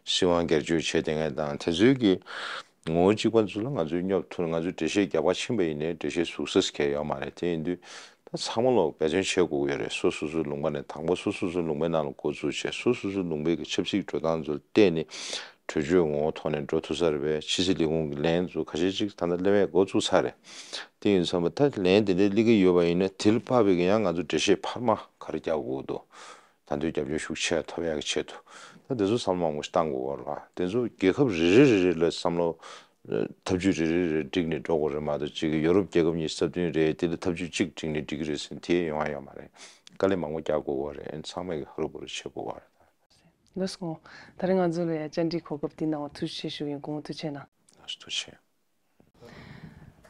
སྲིད་དབང་སྒེར་གཅོད་བྱེད་བསྡད་མཁན་དང་དེ་ཚོའི་གི་ངོ་བོ་གཅིག་པ་ཚོ་ལ་ང་ཚོས་སྙོབ་ཐུབ། ང་ཚོས་འགྲེལ་བཤད་རྒྱག་པ་ཕྱིན་པ་ཡིན་ནའི་འགྲེལ་བཤད་ཟུར་ཟ་ཟེར་མཁན་ཡོད་མ་རེད། དེ་ཡིན་དུས་ད་ཚང་མ་ལོག་འབད་བརྩོན་བྱེད་དགོས་ཀྱི་ཡོད་རེད། སོ་སོ་སོའི་ལུང་པ་ནས་དང་པོ་སོ་སོ་སོའི་ལུང་པའི་ནང་ལ་འགོ་འཛུགས་བྱས། སོ་སོ་སོའི་ལུང་པའི་གི་ཆབ་སྲིད་འགྲོ་སྟངས་ཚོར་བལྟས་ནས་གྲོས་ཆོད་ངོ་བོ་ཐོག་ནས་འགྲོ་ཐུབ་ས་རེད་པས། ཕྱི་སྲིད་ལས་ཁུངས་ཀྱི་ལན་ཚོ་ཁ་ཤས་ཅིག་ད་ལྟ་སླེབས་ཡས་འགོ་བཙུགས་ཚར་རེད། དེ་ཡིན་ཙང་ད་ལན་དེ་འདྲའི་སླེབས་ཀྱི་ཡོད་པ་ཡིན་ན་དེ་ལ་དཔག་པའི་གི་ཡང་ང་ཚོ་འགྲེལ་བཤད་འཕར་མ་ག་རེ་རྒྱག་དགོས་འདུག། ད་དུང་རྒྱབ་སྐྱོར་ཤུགས་ཆེ་ཐོབ་ཡག་གི་ཆེད་དུ། ད་དེ་ཚོ་བསམ་བློ་མང་པོ་ཞིག་བཏང་དགོས་པ་རེད་བ། དེ་ཚོ་རྒྱལ་ཁབ་རེ་རེ་རེ་རེ་ལ་བསམ་བློ་ཨ་ཐབས་ཇུས་རེ་རེ་རེ་བསྒྲིགས་ནས་འགྲོ་དགོས་རེད་མ་གཏོགས་གཅིག་གི་ཡོ་རོབ་རྒྱལ་ཁབ་གཉིས་སྲ་བརྟན་རེད། དེ་ལ་ཐབས་ཇུས་གཅིག་བསྒྲིགས་ནས་འགྲིག་གི་རེད་ཟེར་ནས་དེ་ཡོང་ཡ་ཡོད་མ་རེད། དཀའ་ལས་མང་པོ་རྒྱག་དགོས་པ་རེད། ཚང་མས་ཀྱི་ཧུར་པོ་རེ་བྱེད་དགོས་པ་རེད། ལགས་སོ། ད་རེས་ང་ཚོ་ལ་ཡང་བཅར་འདྲིའི་གོ་སྐབས་འདི་གནང་བ་ཐུགས་རྗེ་ཆེ་ཞུ་ཡིན། སྐུ་ངོ་ཐུགས་རྗེ་གནང་། ལགས་སོ། ཐུགས་རྗེ་ཆེ།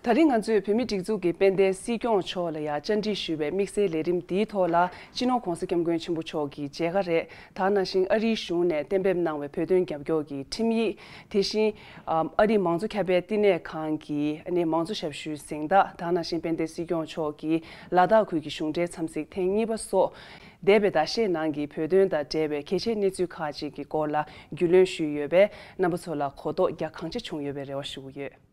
ད་རིང་ང་ཚོས་བོད་མིའི་སྒྲིག་འཛུགས་ཀྱི་དཔལ་ལྡན་སྲིད་སྐྱོང་མཆོག་ལ་ཡང་བཅར་འདྲི་ཞུས་པའི་དམིགས་བསལ་ལས་རིམ་འདིའི་ཐོག་ལ་སྤྱི་ནོར་༧གོང་ས་༧སྐྱབས་མགོན་ཆེན་པོ་མཆོག་གི་མཇལ་ཁ་རེད། ད་ནང་བཞིན་ཨ་རིའི་གཞུང་ནས་གཏན་འབེབས་གནང་བའི་བོད་དོན་རྒྱབ་སྐྱོར་གྱི་ཁྲིམས་ཡིག། དེ་བཞིན་ཨ་རིའི་མང་གཙོ་ཁྱབ་སྤེལ་བསྟི་གནས་ཁང་གི་ཨ་ནི་མང་གཙོ་ཞབས་ཞུའི་གཟེངས་རྟགས། ད་ནང་བཞིན་དཔལ་ལྡན་སྲིད་སྐྱོང་མཆོག་གིས་ལ་དྭགས་ཁུལ་གྱི་གཞུང་འབྲེལ་འཚམས་གཟིགས་ཐེངས་གཉིས་པ་སོགས། འདས་པའི་ཟླ་ཤས་ནང་གི་བོད་དོན་དང་འབྲེལ་བའི་གལ་ཆེའི་གནས་ཚུལ་ཁག་ཅིག་གི་སྐོར་ལ་རྒྱུས་ལོན་ཞུས་ཡོད་པས། རྣམ་པ་ཚོ་ལ་གོ་རྟོགས་རྒྱ་གང་ཆེ་བྱུང་ཡོད་པའི་རེ་བ་ཞུ་གི་ཡོད།